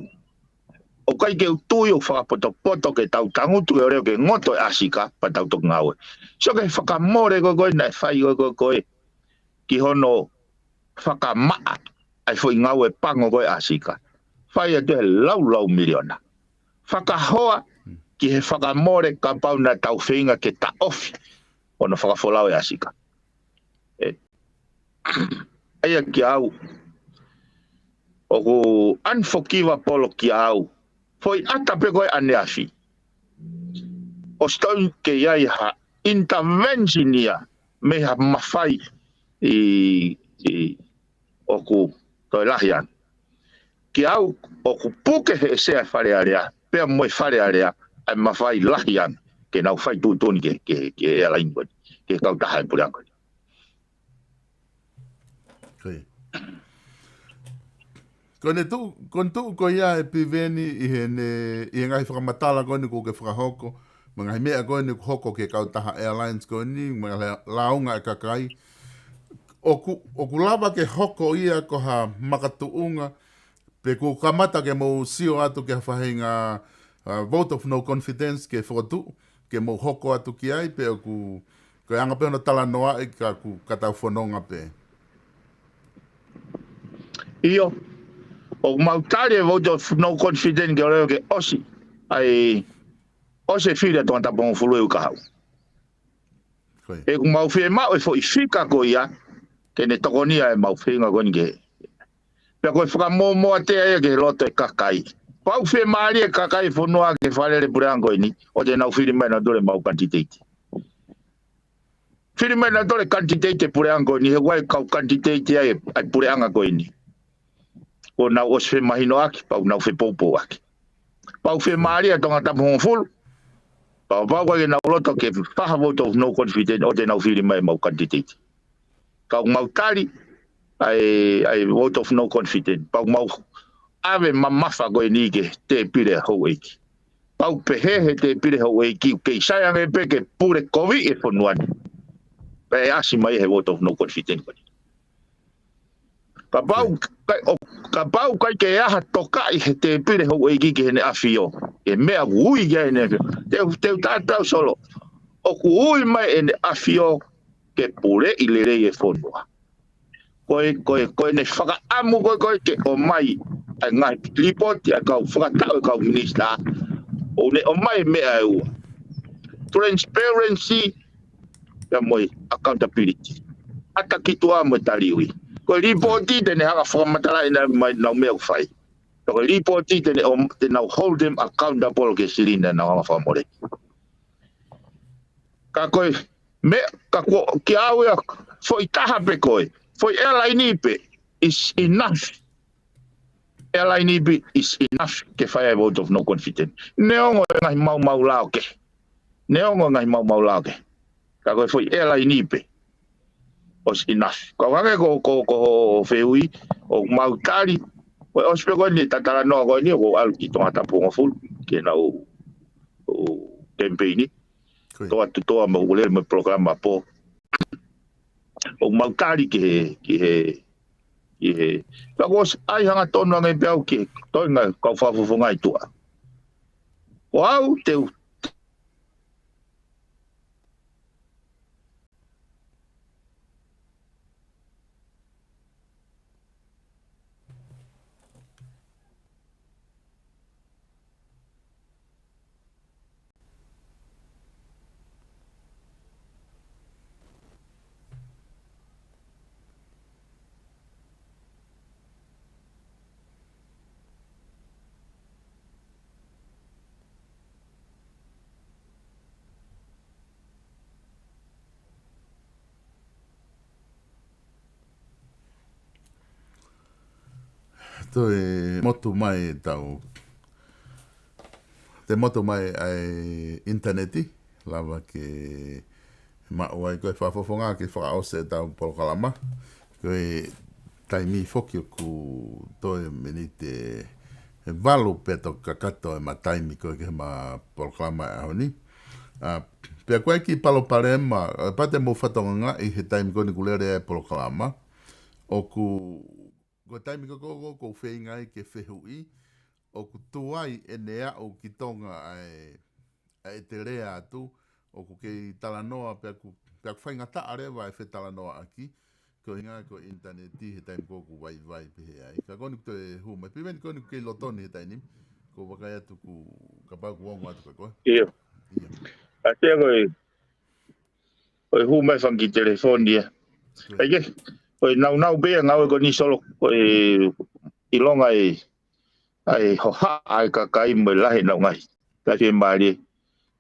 ʻOku ʻikai ke u tui ʻoku fakapotopoto ke tau tangutu ke ʻoua ke ngoto e ʻAsika, pea tau toki ngāue. Sio ki he fakamole ko e, ko e naʻe fai ko e, ko e, ko e, ki hono fakamaʻa ʻa e foʻi ngāue pango ko e ʻAsika. Fai atu he laulau miliona. Fakahoa ki he fakamole kapau naʻa tau feinga ke taʻofi hono fakafolau e ʻAsika. ʻE, ʻa ia kiate au, ʻoku unforgivable kiate au. Foʻi ʻata pē ko e ʻaneafi. ʻOsi toe ke ʻi ai ha intervention ia mei ha mafai ʻi, ʻi, ʻoku toe lahi ange. Kiate au, ʻoku puke he ʻEsea e Fale Alea, pea mo e Fale Alea, ʻa e mafai lahi ange ke nau fai tuʻutuʻuni ke, ke, ke airline ko eni, ke kautaha e puleʻanga ko eni. Ko ia. Ko ʻene tuʻu, ko ʻene tuʻu ko ia e Piveni ʻi heʻene, ʻi he ngaahi fakamatala ko eni kuo ke fakahoko, mo e ngaahi meʻa ko eni kuo hoko ki he kautaha airlines ko eni, mo e ngaahi lāunga e kakai. ʻOku, ʻoku lava ke hoko ia ko ha makatuʻunga, pe kuo kamata ke mou sio atu ki ha faʻahinga, ā, vote of no confidence ke fokotuʻu, ke mou hoko atu ki ai, pe ʻoku, ko e anga pē hono talanoaʻi ka ʻoku, ka tau fononga pē. ʻIo, ʻoku mau tali e vote of no confidence ke ʻoua ke ʻosi, ʻa e, ʻosi e fili ʻa Tongatapu hongofulu ʻe ui kahaʻu. Ko ia. ʻOku mau fiemaʻu e foʻi fika ko ia, ke ne tokonia e mau feinga ko eni ke. Pea ko e fakamōmoa tea ia ki he loto e kakai. Pau fiemālie e kakai e fonua ke fakalele e puleʻanga ko eni, ʻo te nau fili mai nautolu e mau kanititeiti. Fili mai nautolu e kanititeiti e puleʻanga ko eni, he ʻoku ʻi ai e kau kanititeiti ia e, ʻa e puleʻanga ko eni. Kuo nau ʻosi femahinoʻaki, pea ʻoku nau fepoupouʻaki. Pau fiemālie ʻa Tongatapu hongofulu. Pea pau ʻoku ʻikai ke nau loto ke fai ha vote of no confidence ʻo te nau fili mai e mau kanititeiti. Ka ʻoku mau tali ʻa e, ʻa e vote of no confidence. Pea ʻoku mau ʻave mamafa ko eni ki he tēpile houʻeiki. Pea ʻoku pehē he tēpile houʻeiki, ʻoku kei sai ange pē ke pule kovi e fonua ni. Pea ʻe ʻasi mai he vote of no confidence ko eni. Kapau, kai, ʻo, kapau ʻikai ke ʻi ai ha tokaʻi he tēpile houʻeiki ki heʻene ʻafio, e meʻa ʻoku ui ki ai ʻene ʻafio. Te u, te u tatau Solo. ʻOku ui mai ʻene ʻafio ke puleʻi lelei e fonua. Ko e, ko e, ko e ne fakaʻamu ko e, ko e ke ʻomai ʻa e ngaahi lipooti ʻa e kau fakataʻu ʻa e kau minisitā. ʻO ne ʻomai meʻa ʻe ua. Transparency, pea mo e accountability. ʻAta ki tuʻa mo e taliui. Ko e lipooti te ne hanga fakamatalaʻi ʻa e meʻa ʻoku fai. Ko e lipooti te ne ʻom-, te nau hold them accountable ki he silini naʻa nau hanga fakamole. Ka ko e meʻa, ka ko, ki au ia, foʻi taha pē ko e, foʻi airline pē, is enough. Airline pē, is enough ke fai ai vote of no confidence. Neongo e ngaahi maumau lao kehe. Neongo e ngaahi maumau lao kehe. Ka ko e foʻi airline pē, ʻosi enough. Ka ʻoku hangē ko, ko, ko hoʻo fehuʻi, ʻoku mau tali, ko e ʻosi pē ko eni, tatalanoa ko eni, ʻoku ou ʻalu ki Tongatapu hongofulu, ke nau, ʻo, kemipeini. Ko ia. Toa tutoa mo ʻulele mo e polokalama pō. ʻOku mau tali ki he, ki he, ki he. Ka kuo ʻosi ʻai hangatonu ange pē au ki he toenga kau fakafofonga ʻi tuʻa. Ko au te u Toe motu mai ʻetau, toe motu mai ʻa e ʻinitaneti, lava ke maʻu ai ko e fakafofonga ke fakaʻosi ʻetau polokalama. Ko e taimi foki ʻoku toe miniti ʻe valu pē toki kakato ʻema taimi ko ē ki heʻema polokalama ʻi he ʻaho ni. ʻA, pea ko e kiʻi palopalema, ʻa, pea te mou fakatokangaʻi he taimi ko eni ʻoku lele ai e polokalama. ʻOku, ko e taimi ko ē ʻoku ou feinga ai ke fehuʻi, ʻoku tuai ʻene aʻu ki Tonga ʻa e, ʻa e te lea atu, ʻoku kei talanoa pea ʻoku, pea ʻoku faingataʻa leva e fetalanoaʻaki, ko e ʻuhinga ko e ʻinitaneti he taimi ko ē ʻoku vaivai pehē ai. Ka ko eni ʻoku toe hū mai. Piveni ko eni ʻoku kei loto ni he taimi ni, ʻoku ou vakai atu ʻoku, kapau ʻoku ongo atu ka ko e. ʻIo. ʻIo. ʻA ia ko e, ko e hū mai fanga kiʻi telefoni ia. Ko ia. ʻAi ke, ko e naunau pē ia ngāue ko eni Solo, ko e ʻilonga e, ʻa e hohaʻa e kakai mo e lahi ʻenau ngaahi taʻefiemālie.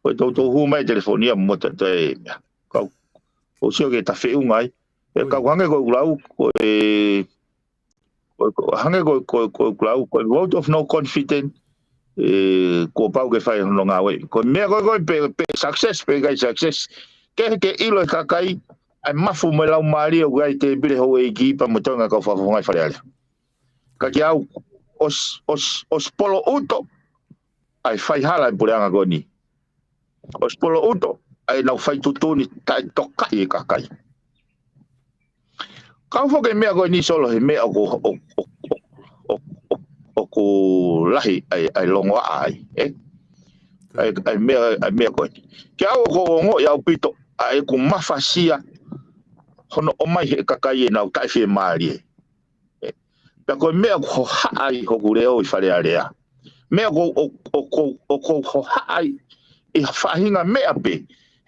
Ko e toutou hū mai telefoni ia mo ta te meʻa. Kau, ʻoku ou sio ke ta feʻunga ai. ʻE, ko ia, kau hangē ko e ʻulau, ko e, ko e, ko e, hangē ko e, ko e, ko e ʻulau, ko e vote of no confidence, ʻe, kuo pau ke fai hono ngāue. Ko e meʻa ko ē, ko e pē, pē success, pē ʻikai success. Ke, ke ʻilo e kakai, ʻa e mafu mo e laumālie ʻoku ʻi ai e tēpile houʻeiki pea mo e toenga kau fakafofonga ʻi Fale Alea. Ka kiate au, ʻosi, ʻosi, ʻosi poloʻuto ʻa e faihala e puleʻanga ko eni. ʻOsi poloʻuto ʻa ʻenau fai tuʻutuʻuni taʻetokaʻi e kakai. Kau foki e meʻa ko eni Solo he meʻa ʻoku, ʻo, ʻo, ʻoku lahi ʻa e, ʻa e longoaʻa ai, ē? ʻA e, ʻa e meʻa, ʻa e meʻa ko eni. Kiate au ʻoku ou ongoʻi ʻaupito ʻa ʻeku mafasia hono ʻomai he kakai ʻenau taʻefiemālie. Pea ko e meʻa ʻoku hohaʻa ai hoku leʻo ʻi Fale Alea. Meʻa ʻoku, ʻo, ʻoku, ʻoku hohaʻa ai ʻi ha faʻahinga meʻa pē.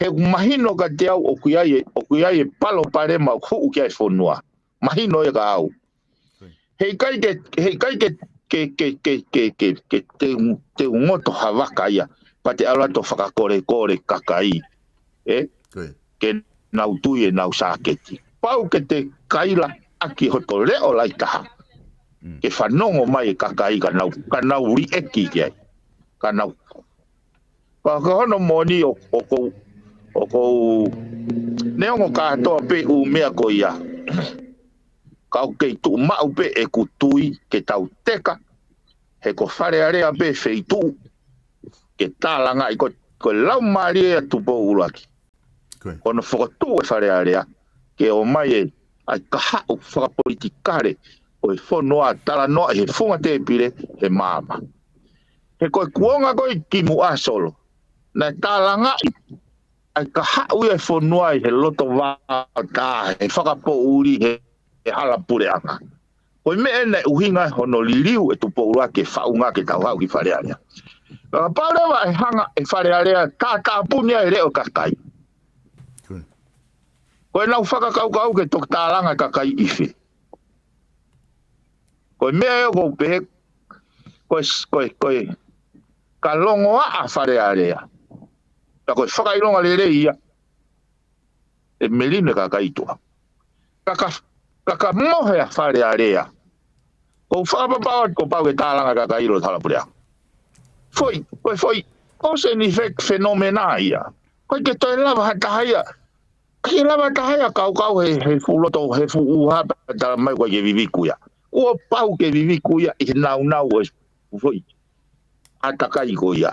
He ʻoku mahino kiate au ʻoku ʻi ai e, ʻoku ʻi ai e palopalema ʻoku huʻu ki ai e fonua. Mahino ia kiate au. He ʻikai ke, he ʻikai ke, ke, ke, ke, ke, ke, ke te, te u ngoto ha vaka ia. Pea te ʻalu atu ʻo fakakolekole kakai. Ē? Ko ia. Ke nau tui ʻenau sāketi. Pau ke te kaila ʻaki hoto leʻo lahi taha. Mm. Ke fanongo mai e kakai ka nau, ka nau liʻeki ki ai. Ka nau. Ka, ka hono moʻoni ʻo, ʻoku ou, ʻoku ou, neongo kātoa pē ʻū meʻa ko ia. Ka ʻoku kei tuʻu maʻu pē ʻeku tui ke tau teka, he ko Fale Alea pē feituʻu, ke tālangaʻi ko, ko e laumālie ʻa Tupou ʻUluaki. Ko ia. Ko hono fokotuʻu e Fale Alea, ke ʻomai e, ʻa e kahaʻu fakapolitikale ʻo e fonua talanoaʻi he funga tēpile he maama. He ko e kuonga ko ē kimuʻa Solo, naʻe tālangaʻi ʻa e kahaʻu ia e fonua ʻi he loto vao tā, he fakapoʻuli, he e hala puleʻanga. Ko e meʻa ena ʻe ʻuhinga hono liliu e Tupou ʻUluaki e faʻunga ke tau haʻu ki Fale Alea. Kapau leva ʻe hanga e Fale Alea ʻo tātāpuni ʻa e leʻo e kakai. Ko ʻenau fakakaukau ke toki tālanga e kakai ʻi fē. Ko e meʻa ia ʻoku ou pehē, ko e, ko e, ko e, ka longoaʻa Fale Alea. Ka ko e fakaʻilonga lelei ia ʻe Melino e kakai tuʻa. Ka, ka, ka, ka mohe ʻa Fale Alea. Ko e fakapapau atu kuo pau ke tālanga e kakai ʻi loto hala puleʻanga. Foʻi, ko e foʻi, cause and effect phenomena ia. ʻOku ʻikai ke toe lava ha taha ia. ʻIkai ke lava ha taha ia ʻo kaukau he, he fuʻu loto, he fuʻu ʻuha pea tala mai ʻoku ʻikai ke viviku ia. Kuo pau ke viviku ia ʻi he nāunau ʻo e foʻi ʻātakai ko ia.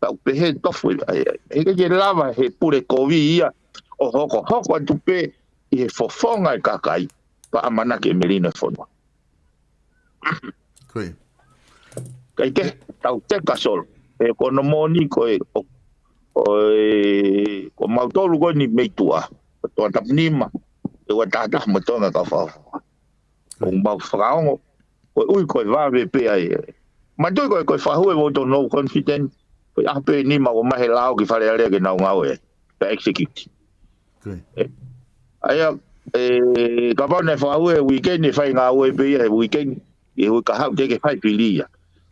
Tau pehē tofu ia, ʻe, ʻe, ʻikai ke lava he pule kovi ia ʻo hokohoko atu pē ʻi he fofonga e kakai, pea ʻamanaki ʻe Melino e fonua. Ko ia. ʻIkai ke, tau teka Solo. He ko hono moʻoni ko e, ʻo, ʻo e, ko mautolu ko eni mei tuʻa. Ko Tongatapu nima, ʻEua taha taha mo Tonga Kau Fakafofonga. ʻOku mau fakaongo, koeʻuhi ko e vave pē ai. Manatuʻi ko e, ko e fakahū e vote of no confidence, ko e ʻaho pē ʻe nima ʻo ʻomai he lao ki Fale Alea ke nau ngāue ai, pea execute. Ko ia. ʻE, ʻa ia, ʻe, kapau naʻe fakahū he weekend, ʻe fai ngāue pē ia he weekend, ʻi he uike kahaʻu teʻeki ke fai fili ia.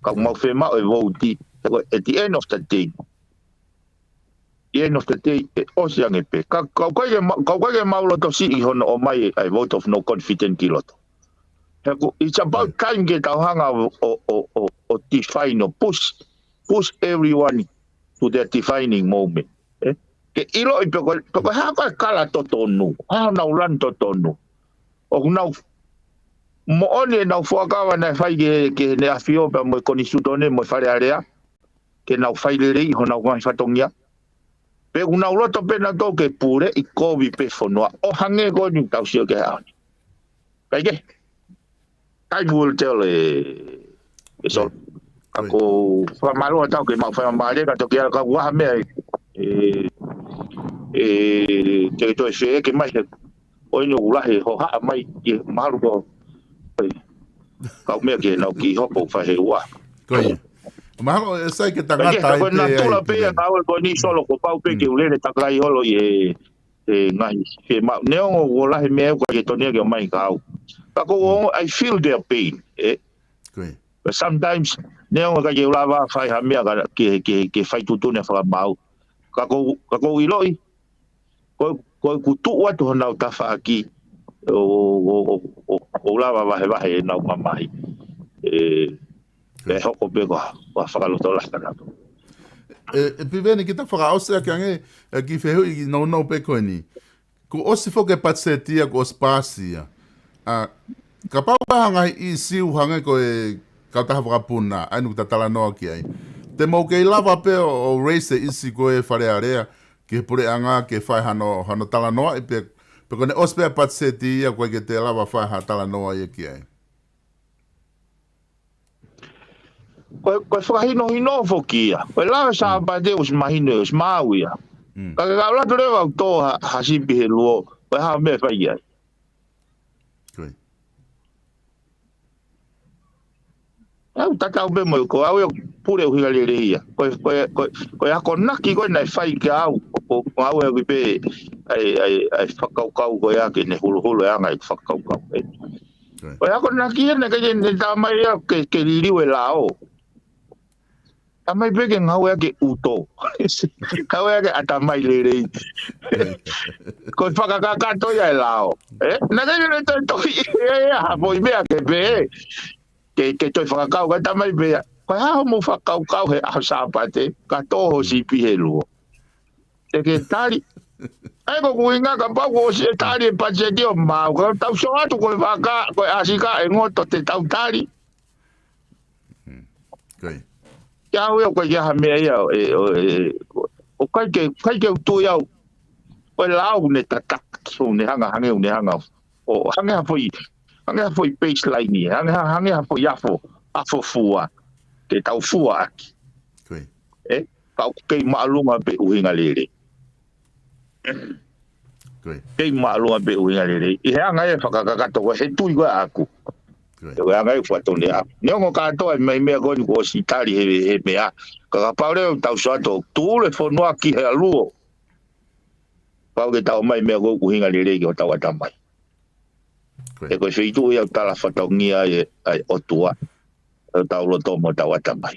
Ka ʻoku mau fiemaʻu e vote, he ko e, at the end of the day, ʻi he end of the day, ʻe ʻosi ange pē. Ka, ka ʻoku ʻikai ke ma-, ka ʻoku ʻikai ke mau loto siʻi hono ʻomai ʻa e vote of no confidence ki loto. He ko, it's about time ke tau hanga ʻo, ʻo, ʻo, ʻo, ʻo define, ʻo push, push everyone to their defining moment. ʻE? Ke ʻiloʻi pe ko, pe ko e hā ko e kala totonu, hā honau run totonu. ʻOku nau moʻoni ʻenau fuakava naʻe fai ki he, ki he ʻEne ʻAfio pea mo e Konisitūtone mo e Fale Alea, ke nau fai lelei honau ngaahi fatongia. Pe ʻoku nau loto pē nautolu ke puleʻi kovi pē fonua, ʻo hangē ko eni ʻoku tau sio ki he ʻaho ni. ʻIkai ke? Time will tell, ʻe, ʻe Solo. Ka ʻoku ou fakamālō atu ke mau fai mai mālie ka toki ala ka ʻoku ʻi ai ha meʻa ʻe, ʻe, ʻe, te ke toe feʻeke mai he ʻoku ʻi ai ʻoku lahi e hohaʻa mai ʻi he mahalo ko e kau meʻa ke nau kiʻi hopo fai he ua. Ko ia. Mahalo ʻe sai ke tangata ai pē ai. Ko e natula pē ia ngāue ko eni Solo kuo pau pē ke u lele takai holo ʻi he, he ngaahi fiemaʻu. Neongo ʻoku lahi meʻa ʻoku ʻikai ke tonu ia ke ʻomai kia au. Ka ʻoku ou, I feel their pain, ʻe. Ko ia. But sometimes, neongo ʻikai ke u lava fai ha meʻa ka ke, ke, ke fai tuʻutuʻuni fakamaau. Ka ʻoku, ka ʻoku ou ʻiloʻi, ko, ko ʻeku tuʻu atu honau tafaʻaki, ʻo, ʻo, ʻo, ʻo, ʻo lava vahevahe ʻenau mamahi. ʻE, ʻe hoko pē ko ha, ko ha fakalotolahi kia nautolu. ʻE, ʻe Piveni, kita fakaʻosi ʻaki ange, ʻe, kiʻi fehuʻi nounou pē ko eni. Kuo ʻosi foki e patiseti ia, kuo ʻosi paasi ia. ʻA, kapau ʻoku ʻi ai ha ngaahi ʻīsiu hangē ko e kautaha vakapuna, ʻa eni ʻoku ta talanoa ki ai. Te mou kei lava pē ʻo, ʻo raise e ʻīsiu ko e Fale Alea, ki he puleʻanga, ke fai hano, hano talanoaʻi pē, pe ko ʻene ʻosi pē patiseti ia, ʻoku ʻikai ke te lava fai ha talanoa ia ki ai. Ko e, ko e fakahinohino foki ia. Ko e lao Sāpate ʻosi mahino, ʻosi maau ia. Ka ke kau latu leva ʻo tō ha, ha sipi he luo, ko e hā e meʻa ʻe fai ai. Ko ia. ʻOku tatau pē mo ko au ia pule ʻuhinga lelei ia. Ko e, ko e, ko e, ko e akonaki ko ē naʻe fai kia au, ʻoku ou ngāueʻaki pē ʻa e, ʻa e, ʻa e fakakaukau ko ia ke ne huluhulu e anga e fakakaukau. Ko ia. Ko e akonaki ia naʻe ʻikai ke ne tā mai ia ke, ke liliu e lao. Tā mai pē ke ngāueʻaki e ʻuto. Ngāueʻaki e ʻatamai lelei. Ko e fakakakato ia e lao. ʻE? Naʻe ʻikai ke ne toe tohi ia, ia, ha foʻi meʻa ke pehē. Ke, ke toe fakakau, ka tā mai pē ia. Ko e hā hoʻomou fakakaukau he ʻaho Sāpate, ka tō ho sipi he luo. Te ke tali. ʻAi ko ʻeku ʻuhinga kapau kuo ʻosi e tali e patiseti ʻo maau. Ka tau sio atu ko e vaka, ko e ʻāsika ʻe ngoto te tau tali. Ko ia. Kia au ia ʻoku ʻikai ha meʻa ia, ʻe, ʻo, ʻe, ʻoku ʻikai ke, ʻikai ke u tui au. Ko e lao ʻoku ne tataki, ʻoku ne hanga, hangē ʻoku ne hanga. ʻO hangē ha foʻi, hangē ha foʻi baseline ia, hangē ha, hangē ha foʻi afo, afo fua. Ke tau fua ʻaki. Ko ia. ʻE, ka ʻoku kei māʻolunga pē ʻuhinga lelei. Ko ia. Kei māʻolunga pē ʻuhinga lelei. ʻI he anga e fakakakato ko e he tui ko ē ʻaʻaku. Ko ia. He ko e anga e fatongia. Neongo kātoa e meʻa ko eni kuo ʻosi tali he, he meʻa. Ka kapau leva ʻoku tau sio atu, tuʻu e fonua ki he ʻalu. Pau ke tau ʻomai meʻa ko ē ʻuhinga lelei ki hotau ʻatamai. Ko ia. He ko e feituʻu ia ʻoku tala fatongia ai e, ʻa e ʻOtua. ʻOku tau loto mo tau ʻatamai.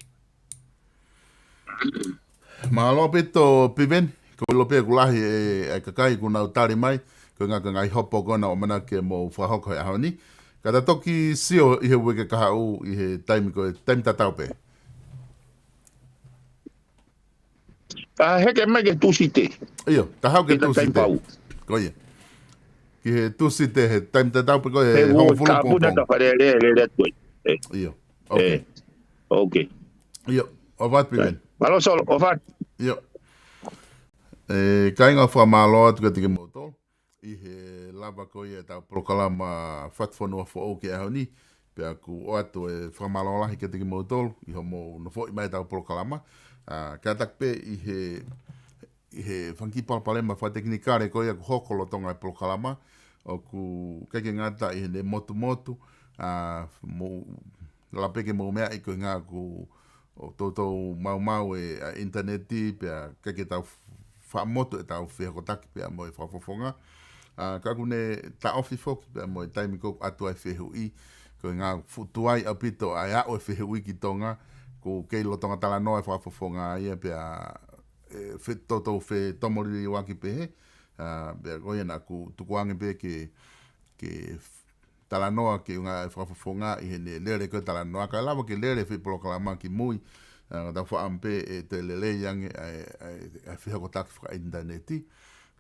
Mālō ʻaupito Piveni, ko e ʻilo pē ʻoku lahi e, e kakai kuo nau tali mai, ko e ngaahi, ko e ngaahi hopo ko ena ʻoku ʻamanaki ke mou fakahoko he ʻaho ni. Ka ta toki sio ʻi he uike kahaʻu ʻi he taimi ko e, taimi tatau pē. ʻA, heke mai ki he Tūsite. ʻIo, ta haʻu ki he Tūsite. Ko ia. Ki he Tūsite he taimi tatau pē ko e hongofulu pongipongi. Ka puna ta fale le, le, le, tui. ʻIo. Ok. ʻIo, ʻofa atu Piveni. Mālō Solo, ʻofa atu. ʻIo. E, kāinga, fakamālō atu kiate kimoutolu ʻi he lava ko ia ʻetau polokalama Fatufonua Foʻou ki he ʻaho ni. Pea ʻoku ʻoatu e fakamālō lahi kiate kimoutolu ʻi hoʻomou nofoʻi mai ʻetau polokalama. ʻA, kātaki pē ʻi he, ʻi he fanga kiʻi palopalema fakatekinikale ko ia kuo hoko lolotonga e polokalama. ʻOku ʻikai ke ngata ʻi heʻene motumotu, ʻa, mou, lava pē ke mou meaʻi ko e ʻuhinga ʻoku toutou maumau e, ʻa, ʻinitaneti pea ʻikai ke tau faʻa motu ʻetau fehokotaki pea mo e fakafofonga. ʻA, ka ʻoku ne taʻofi foki pea mo e taimi ko ē ʻoku ʻatu ai e fehuʻi, ko e ʻuhinga ʻoku fuʻu tuai ʻaupito ʻa e aʻu e fehuʻi ki Tonga, ʻoku kei lolotonga talanoa e fakafofonga ia pea, e, fe-, toutou fetomoliliuaki pehē, ʻa, pea ko ia naʻa ku tukuange pē ke, ke talanoa ki he ʻuhinga e fakafofonga ʻi heʻene lele ko ē talanoa, kae lava ke lele e foʻi polokalama ki mui, ʻa, ka tau faʻa ʻamu pē ʻe toe lelei ange ʻa e, ʻa e, ʻa e fehokotaki fakaʻinitaneti,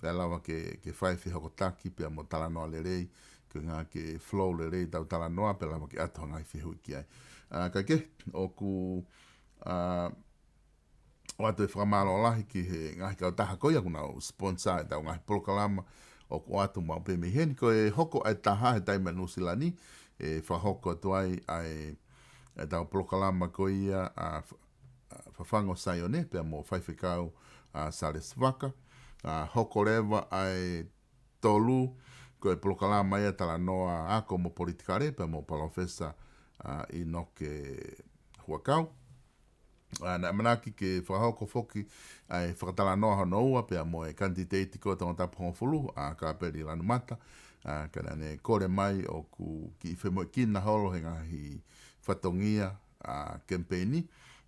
kae lava ke, ke fai e fehokotaki pea mo talanoa lelei, ko e ʻuhinga ke flow lelei ʻetau talanoa, pea lava ke ʻatu ha ngaahi fehuʻi ki ai. ʻA, kae kehe, ʻoku, ʻa, ʻoatu e fakamālō lahi ki he ngaahi kautaha ko ia ʻoku nau sponsor ʻetau ngaahi polokalama ʻoku ʻoatu maʻu pē mei heni. Ko e hoko ʻa e taha he taimi ʻa Nuʻusila ni, ʻe fakahoko atu ai ʻa e, ʻetau polokalama ko ia ʻa F-, ʻa Fafangu Saione, pea mo Faifekau ʻa Salesi Vaka. ʻA, hoko leva ʻa e tolu, ko e polokalama ia talanoa ako mo politikale, pea mo Palōfesa, ʻa, ʻInoke Huʻakau. ʻA, naʻe ʻamanaki ke fakahoko foki ʻa e fakatalanoa hono ua pea mo e kanititeiti ko ē Tongatapu hongofulu, ʻa Kāpeli Lanumata, ʻa, ka naʻa ne kole mai ʻoku kiʻi femoʻuekina holo he ngaahi fatongia, ʻa, kemipeini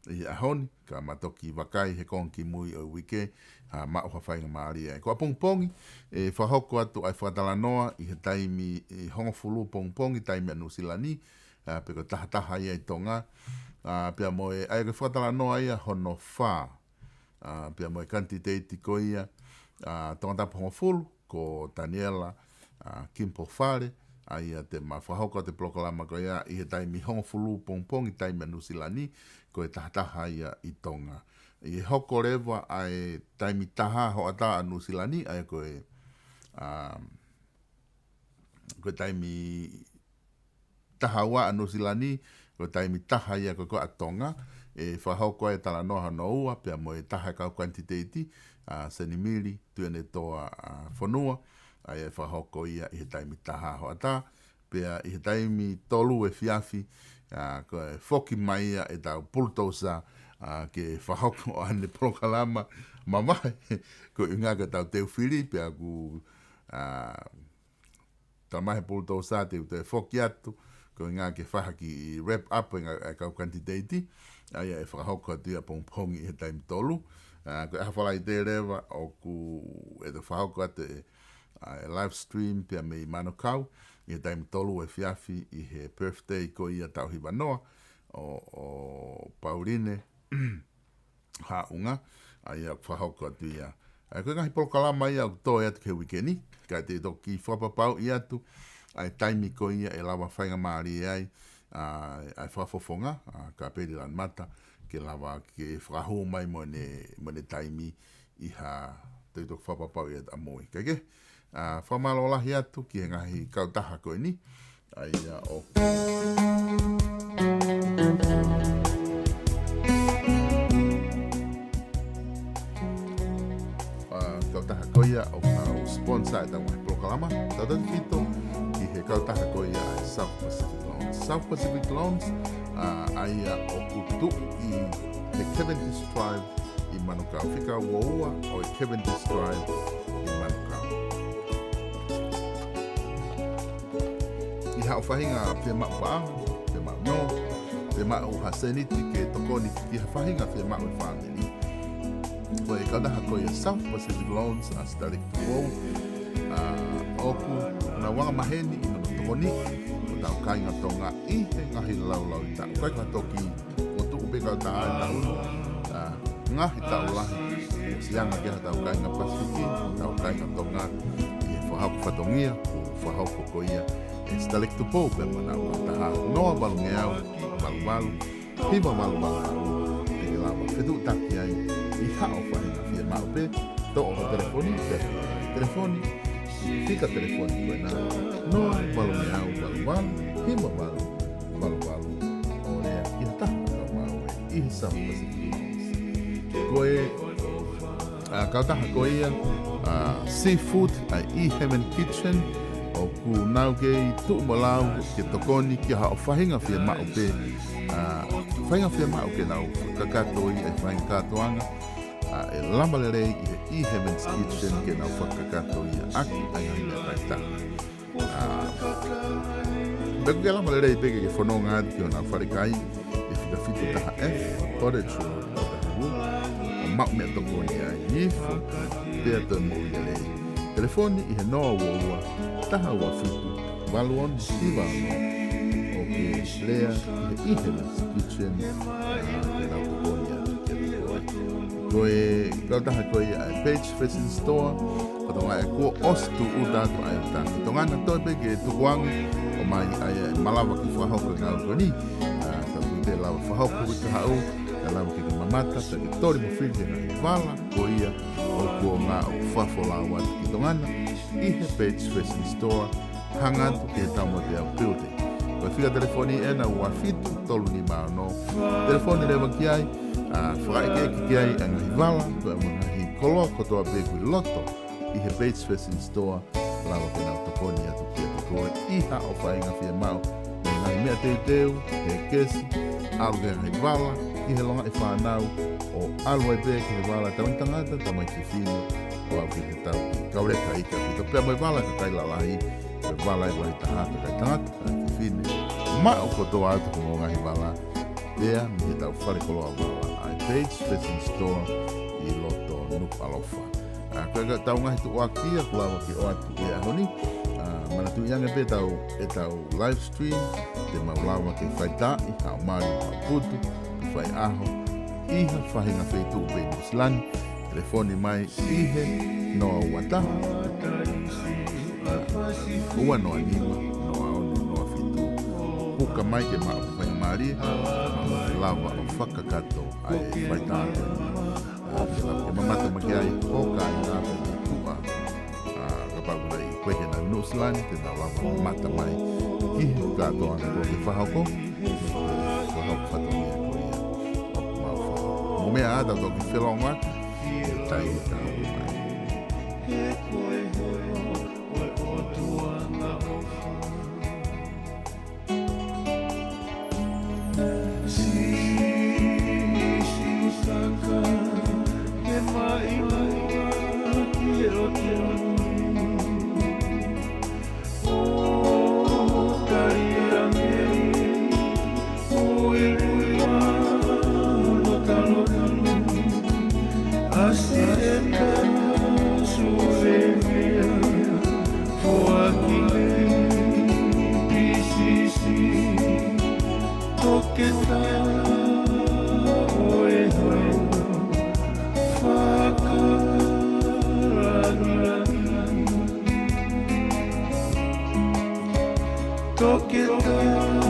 ʻi he ʻaho ni, ka ma toki vakai he konga ki mui ʻo e uike, ʻa, maʻu ha faingamālie. Ko ʻapongipongi, ʻe fakahoko atu ʻa e fakatalanoa ʻi he taimi, ʻi he hongofulu pongipongi taimi ʻa Nuʻusila ni, ʻa, pe ko e taha taha ia ʻi Tonga, ʻa, pea mo e, ʻa ia ko e fakatalanoa ia hono fā, ʻa, pea mo e kanititeiti ko ia, ʻa, Tongatapu hongofulu, ko Taniela, ʻa, Kimpofale, ʻa ia te ma fakahoko atu e polokalama ko ia ʻi he taimi hongofulu pongipongi taimi ʻa Nuʻusila ni, ko e taha taha ia ʻi Tonga. ʻI he hoko leva ʻa e taimi taha hoʻatā ʻa Nuʻusila ni, ʻa ia ko e, ʻa, ko e taimi taha ua ʻa Nuʻusila ni, ko e taimi taha ia ko ē ʻa Tonga, ʻe fakahoko ai e talanoa hono ua, pea mo e taha e kau kanititeiti, ʻa Senimili Tuʻiʻonetoa, ʻa Fonua, ʻa ia ʻe fakahoko ia ʻi he taimi taha hoʻatā, pea ʻi he taimi tolu efiafi, ʻa, ko e foki mai ia ʻetau pulutousa, ʻa, ke fakahoko ʻa ʻene polokalama mavahe, ko e ʻuhinga ko ʻetau teu fili, pea ʻoku, ʻa, tala mai he pulutousa te u toe foki atu, ko e ʻuhinga ke fai ha kiʻi wrap up e ngaahi, e kau kanititeiti, ʻa ia ʻe fakahoko atu ia ʻapongipongi ʻi he taimi tolu. ʻA, ko e ʻaho Falaite leva ʻoku ʻe toe fakahoko atu e, ʻa, e live stream pea mei Manukau, ʻi he taimi tolu efiafi ʻi he birthday ko ia taʻu hiva noa ʻo, ʻo Pauline Haʻunga, ʻa ia ʻoku fakahoko atu ia. ʻA ia ko e ngaahi polokalama ia ʻoku toe atu ki he uike ni, ka te u toki fakapapauʻi atu ʻa e taimi ko ia ʻe lava faingamālie ai, ʻa, ʻa e fakafofonga, ʻa Kāpeli Lanumata, ke lava ke fakahū mai mo ʻene, mo ʻene taimi ʻi ha, te u toki fakapapauʻi atu ʻamui. Kae kehe, ʻa, fakamālō lahi atu ki he ngaahi kautaha ko eni, ʻa ia ʻoku, ʻa, kautaha ko Ko ia ʻoku nau sponsor ʻetau ngaahi polokalama, tautautefito ki he kautaha ko ia ʻa e South Pacific Loans. South Pacific Loans, ʻa, ʻa ia ʻoku tuʻu ʻi he Cavendish Drive ʻi Manukau, fika ua ua ʻo e Cavendish Drive ʻi Manukau. ʻI haʻo faʻahinga fiemaʻu paʻanga, fiemaʻu nō, fiemaʻu ha sēniti ke tokoni ki ha faʻahinga fiemaʻu ʻa e fāmili, ko e kautaha ko ia South Pacific Loans ʻa Sitaleki Tupou, ʻa, ʻoku nau anga maheni ʻi hono tokoniʻi hotau kāinga Tonga ʻi he ngaahi laulauitaʻu. ʻIkai ko ha toki ʻo tuʻu pē kautaha ʻe taha ʻi he ngaahi taʻu lahi, ʻosi anga ki ai hotau kāinga Pasifiki, hotau kāinga Tonga, ʻi he fakahoko fatongia, ʻoku fakahoko ko ia ʻe Sitaleki Tupou pea mo ʻenau kautaha. Noa valungeau, valu valu, hiva valu valu valu, te ke lava fetuʻutaki ai ʻi haʻo faʻahinga fiemaʻu pē, toʻo ho telefoni, pea telefoni, fika telefoni ko ena, noa valungeau, valu valu, hiva valu valu valu, ʻo lea ki ha taha ʻoku maʻu ʻi he South Pacific. Ko e, ʻa, kautaha ko ia, ʻa, seafood, ʻa e Heaven Kitchen, ʻoku nau kei tuʻu mo lau ke tokoni ki haʻo faʻahinga fiemaʻu pē, ʻa, faʻahinga fiemaʻu ke nau fakakakato ʻi he faʻahinga kātoanga, ʻa, ʻe lava lelei ʻi he Heaven's Kitchen ke nau fakakakato ia ʻaki ʻa e ngaahi meʻakai tahi. ʻA, pea ʻoku ke lava lelei pē ke ke fononga atu ki honau falekai ʻi he fika fitu taha F, Portage Road, Otahuhu, ʻo maʻu meʻatokoni ai, ifo, pea toe moʻui lelei. Telefoni ʻi he noa ua ua, taha ua fitu, valu ono hiva ono, ʻo ke lea ki he Heaven's Kitchen, ʻa, ke nau tokoni atu kiate koe. Ko e kautaha ko ia ʻa e Page Fashion Store, ko e kautaha ʻoku ʻosi tūʻuta atu ʻa e uta ki Tonga na, toe pē ke tukuange ʻo ʻomai ʻa e malava ke fakahoko e ngāue ko eni. ʻA, tau kui te lava fakahoko ki he kahaʻu, te lava ke ke mamata, te ke toli mo fili e ngaahi vala ko ia ʻoku ʻo ngā ʻoku fakafolau atu ki Tonga na ʻi he Page Fashion Store, hanga atu ki he Taumotu Building. Ko e fika telefoni ena ua fitu tolu nima ono. Telefoni leva ki ai, ʻa, fakaʻekeʻeke ki ai ʻa e ngaahi vala, ko e ngaahi koloa kotoa pē ʻoku ʻi loto ʻi he Page Fashion Store, lava ke nau tokoni atu kiate koe ʻi haʻo faʻahinga fiemaʻu, mei he ngaahi meʻa teuteu, he kesi, ʻalu ki he ngaahi vala, ki he longaʻi fānau, ʻo ʻalu ai pē ki he vala tamaiki tangata, tamaiki fefine, ʻo aʻu ki he tau kauleka ika pito pea mo e vala kakai lalahi, mo e vala ʻa e vaitaha kakai tangata, kakai fefine. Maʻu kotoa atu hoʻo ngaahi vala, pea mei he tau fale koloa vala ʻa e Page Fashion Store ʻi loto Nukuʻalofa. ʻA, ko e ka tau ngaahi tuʻuaki ia ʻoku lava ke ʻoatu he ʻaho ni. ʻA, manatuʻi ange pē tau, ʻetau live stream, te mau lava ke fai taʻi, haʻo mali, haʻo putu, fai ʻaho, ʻi ha faʻahinga feituʻu pē ʻi Nuʻusila ni. Telefoni mai ʻi he noa ua taha, ua noa nima, noa ono noa fitu. Puka mai ke maʻu faingamālie, lava ʻo fakakakato ʻa e faitā. ʻA, ke lava ke mamata mai ki ai ho kāinga pea mo e tuʻa. ʻA, kapau ʻoku ʻi ai koe ke nau ʻi Nuʻusila ni, te nau lava mamata mai ki he kātoanga ko ē ʻoku ke fakahoko, fakahoko fatongia ko ia ʻoku mau fakahoko. Mou meʻa ā, tau toki felongoaki he taimi ka hoko mai. Toketā